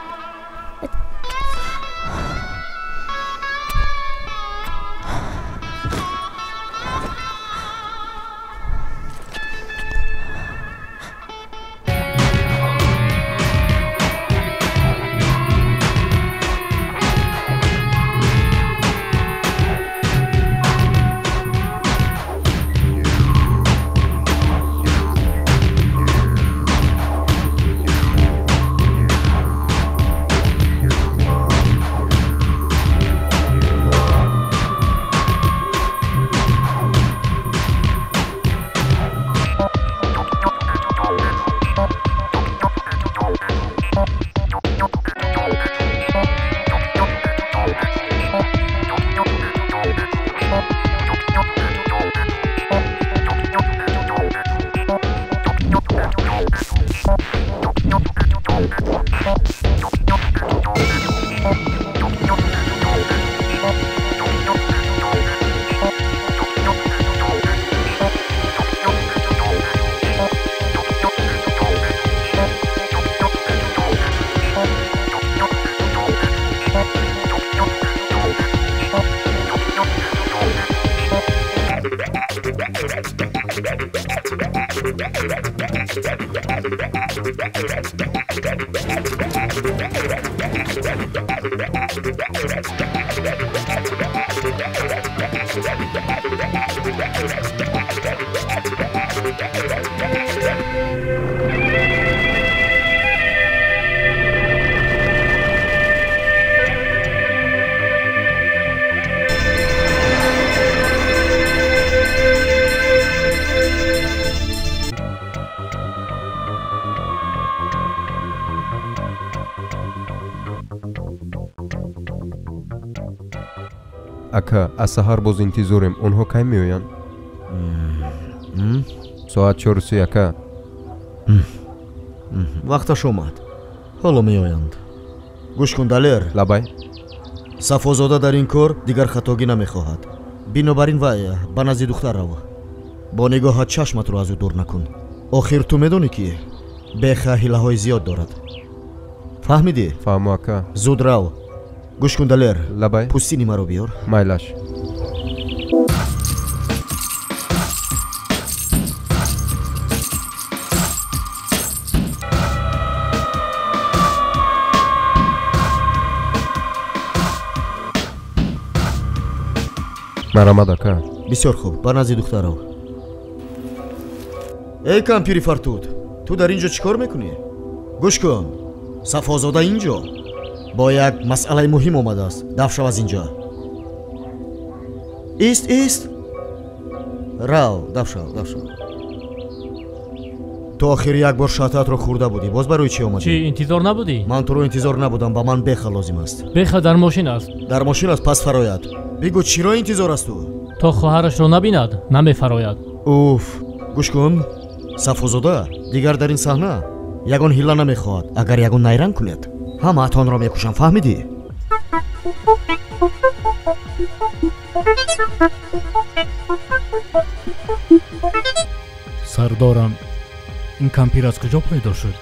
Ака, аз саҳар боз интизорем. Онҳо кай меоянд? Соат 4:30, ака. Вақташ омад. Ҳоло меоянд. Гӯш кун, Далер. Лабай. Сафозода дар ин кор дигар хатогӣ намехоҳад. Бинобар ин вай ба назди духтар рав. Бо нигоҳат чашматро аз ӯ дур накун. Охир ту медонӣ, ки беха ҳилаҳои зиёд дорад. Фаҳмидӣ? Фаҳму, ака. Зуд рав. Гӯш кун, Далер. Лабай. Пӯстини маро биёр. Майлаш. Марамад, ака. Бисёр хуб, ба назди духтар рав. Эй кампири фартуд, ту дар ин ҷо чӣ кор мекунӣ? Гӯш кун, Сафозода инҷо бо як масъалаи муҳим омадааст. Даф шав аз инҷо. Ист, ист, рав, даф шав, даф шав. Ту охир як бор шататро хӯрда будӣ, боз барои чӣ омадӣ? Чӣ, интизор набудӣ? Ман туро интизор набудам, ба ман беха лозим аст. Беха дар мошин аст. Дар мошин аст, пас фарояд. Бигӯ, чиро интизор аст ӯ? То хоҳарашро набинад, намефарояд. Уф, гӯш кун, Сафозода дигар дар ин саҳна ягон ҳилла намехоҳад. Агар ягон найранг кунед, ҳамаатонро мекушам, фаҳмидӣ? Сардорам, ин кампир аз куҷо пайдо шуд?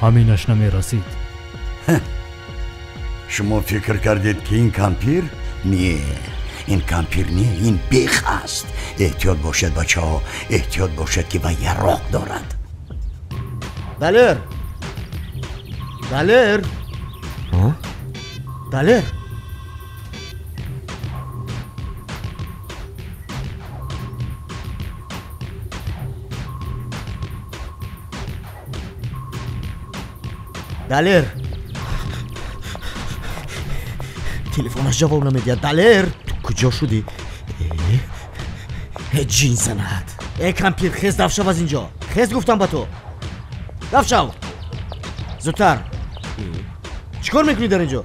Ҳаминаш намерасид. Шумо фикр кардед, ки ин кампир? Не, ин кампир не, ин бех аст. Эҳтиёт бошед, бачаҳо, эҳтиёт бошед, ки вай яроқ дорад. Далер, Далер, Далер, Далер, телефонаш ҷавоб намедиҳад. Далер, ту куҷо шудӣ? Э, ҷин занад! Э, кампир, хез, даф шав аз инҷо. Хез, гуфтам ба ту, даф шав зудтар. Чӣ кор мекунӣ дар инҷо?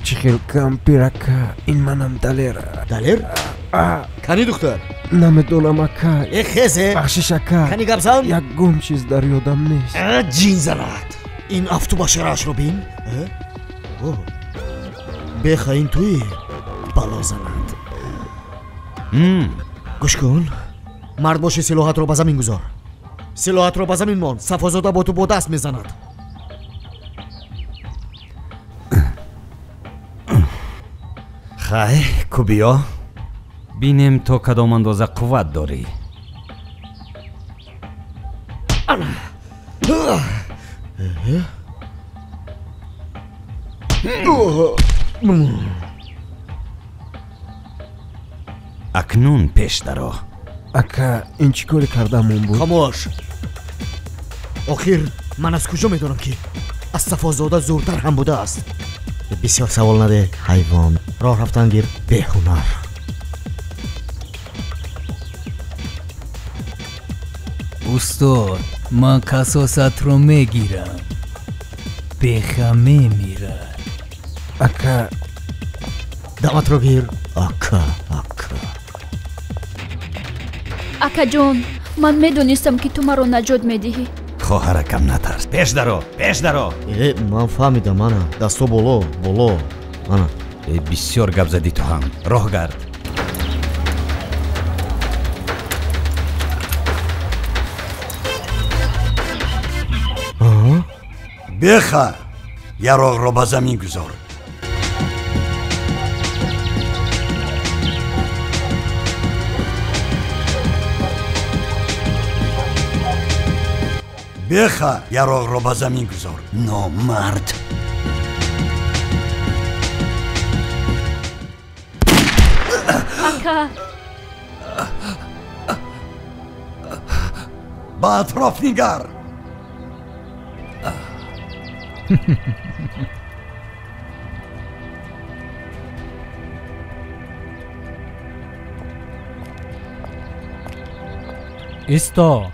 Чӣ хел кампир, ака? Ин манам, Далер. Далер, кани духтар? Намедонам, ака. Э, хезе. Бахшиш, ака. Кани гап зан. Ягон чиз дар ёдам нест. Ҷин занад, ин афту башараашро бин. Беха, ин туи? Бало занад. Гӯш кун, мард боши, силоҳатро ба замин гузор, силоҳатро ба замин мон. Сафозода бо ту бо даст мезанад. Хай, кубиё, бинем то кадом андоза қувват дорӣ. Акнун пеш даро. Ака, ин чӣ коре кардамон буд? Хомӯш. Охир ман аз куҷо медонам, ки аз Сафозода зӯртар ҳам будааст? Бисёр савол наде, ҳайвон. Роҳ рафтан гир, беҳунар. Устод, ман қасосатро мегирам. Беха мемирад. Ака, даъватро гир. Ака, ака. Акаҷон, ман медонистам, ки ту маро наҷот медиҳӣ. Хоҳаракам, натарс, пеш даро, пеш даро. Э, ман фаҳмидам, ана дасто боло, боло, ана. Э, бисёр гап задӣ ту ҳам, роҳ гард. Беха, яроғро ба замин гузор. Беха, яроғро ба замин гузор, номард. Ака, ба атроф нигар. Исто.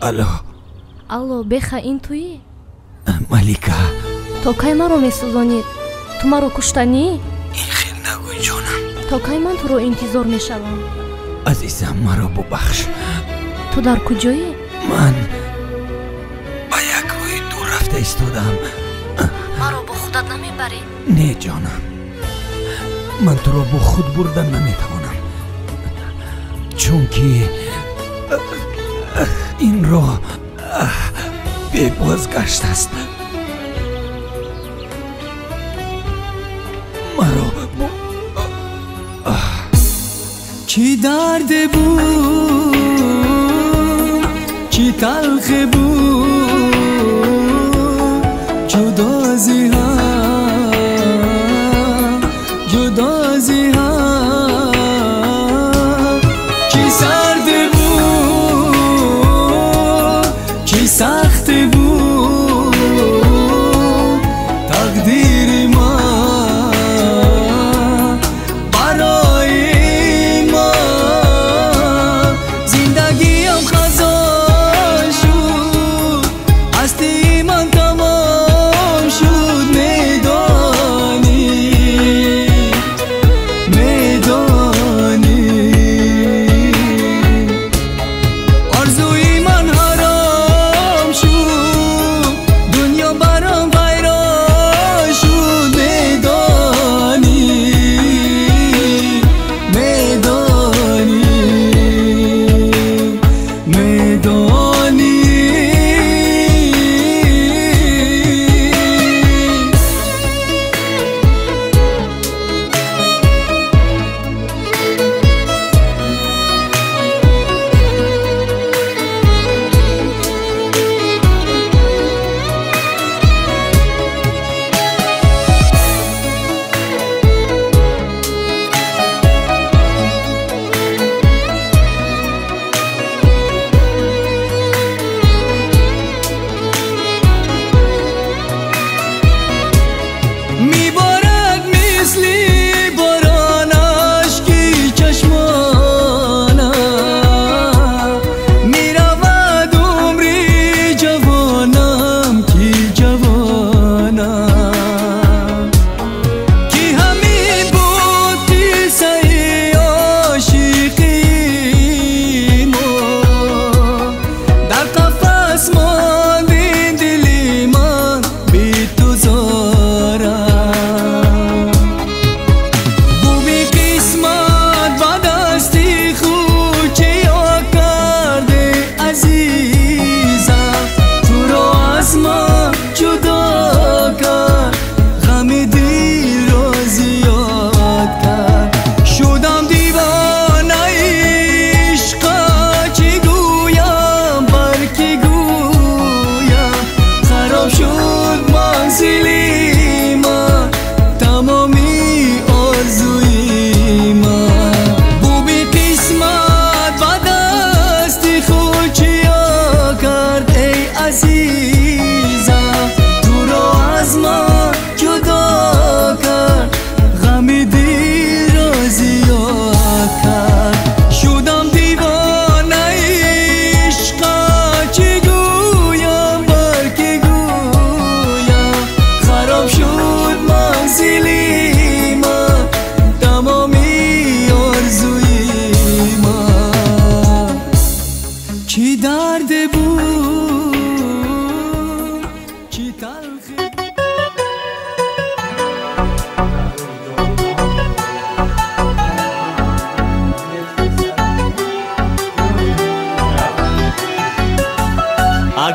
Алло. Алло, Беха, ин туӣ? Малика. То кай маро месӯзонӣ? Ту маро куштанӣ? Ин хел нагӯй, ҷонам. То кай ман туро интизор мешавам? Азизам, маро бубахш. Ту дар куҷоӣ? Ман ба як роҳи дур рафта истодаам. Маро бо худат намебарӣ? Не, ҷонам, ман туро бо худ бурдан наметавонам, чунки ин роҳ бебозгашт аст. Маро чӣ дарде буд, чӣ талхе буд, ҷудо зи ҳам, ҷудо зи ҳам.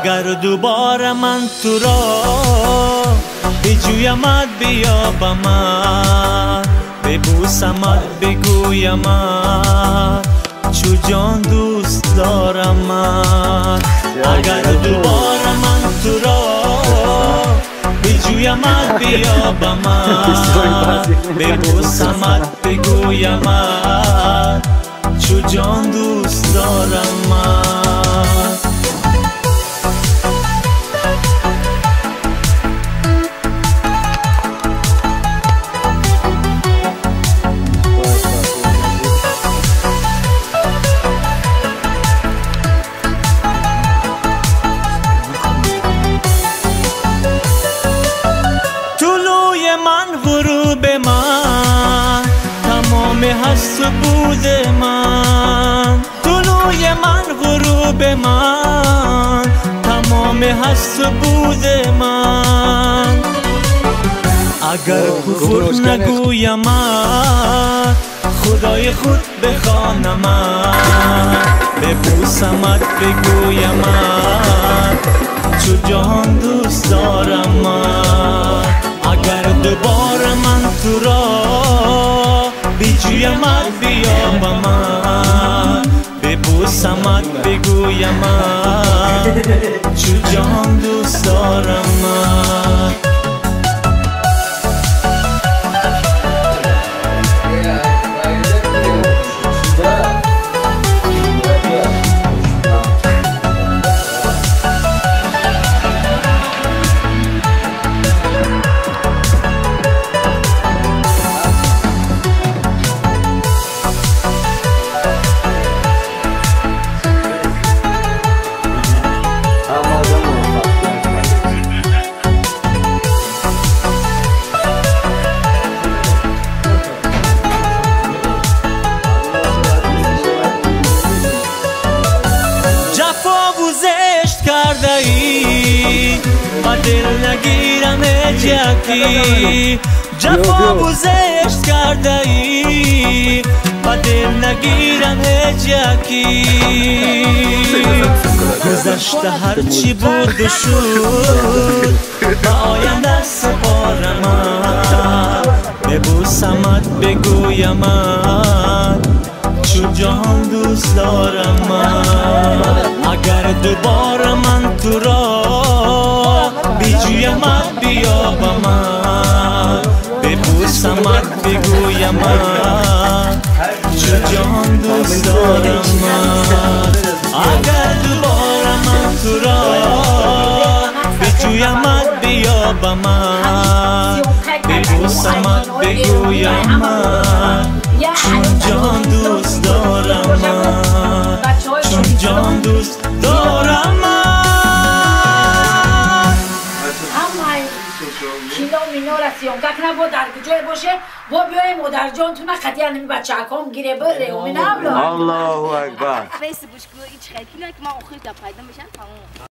اگر دوباره من تو را بجویمت بیابمت، ببوسمت بگویمت چو جان دوست دارمت. اگر دوباره من تو را بجویمت بیابمت، ببوسمت بگویمت چو جان دوست دارمت. هست بود من، طلوع من، غروب من، تمام هست بود من. اگر کفر نگویمت، خدای خود بخوانمت، ببوسمت بگویمت چو جهان دوست دارمت. اگر دوباره من تو را بجویمت بیابمت، ببوسمت بگویمت چو جان دوست دارمت. دل نگیرم هیچ جفا و زشت کرده ای، با دل نگیرم هیچ یکی. گذشته هرچی بود و شد، به آینده سپارمت، ببوسمت بگویمت چو جهان دوست دارمت. اگر دوباره من تو را بجویمت بیابمت، ببوسمت بگویمت چو جهان دوست دارمت. اگر دوباره من تو را بجویمت بیابمت، ببوسمت بگویمت چون جان دوست دارمت، چون جان دوست دارمت. Как набуд, дар куҷое боше, бо биёем модарҷонтуна қатъиян ҳамин бачааком гире бире уминабло. Аллоҳу акбар. Фейсбук ич хел кино ки ман охир да пайдо мешам, тамом.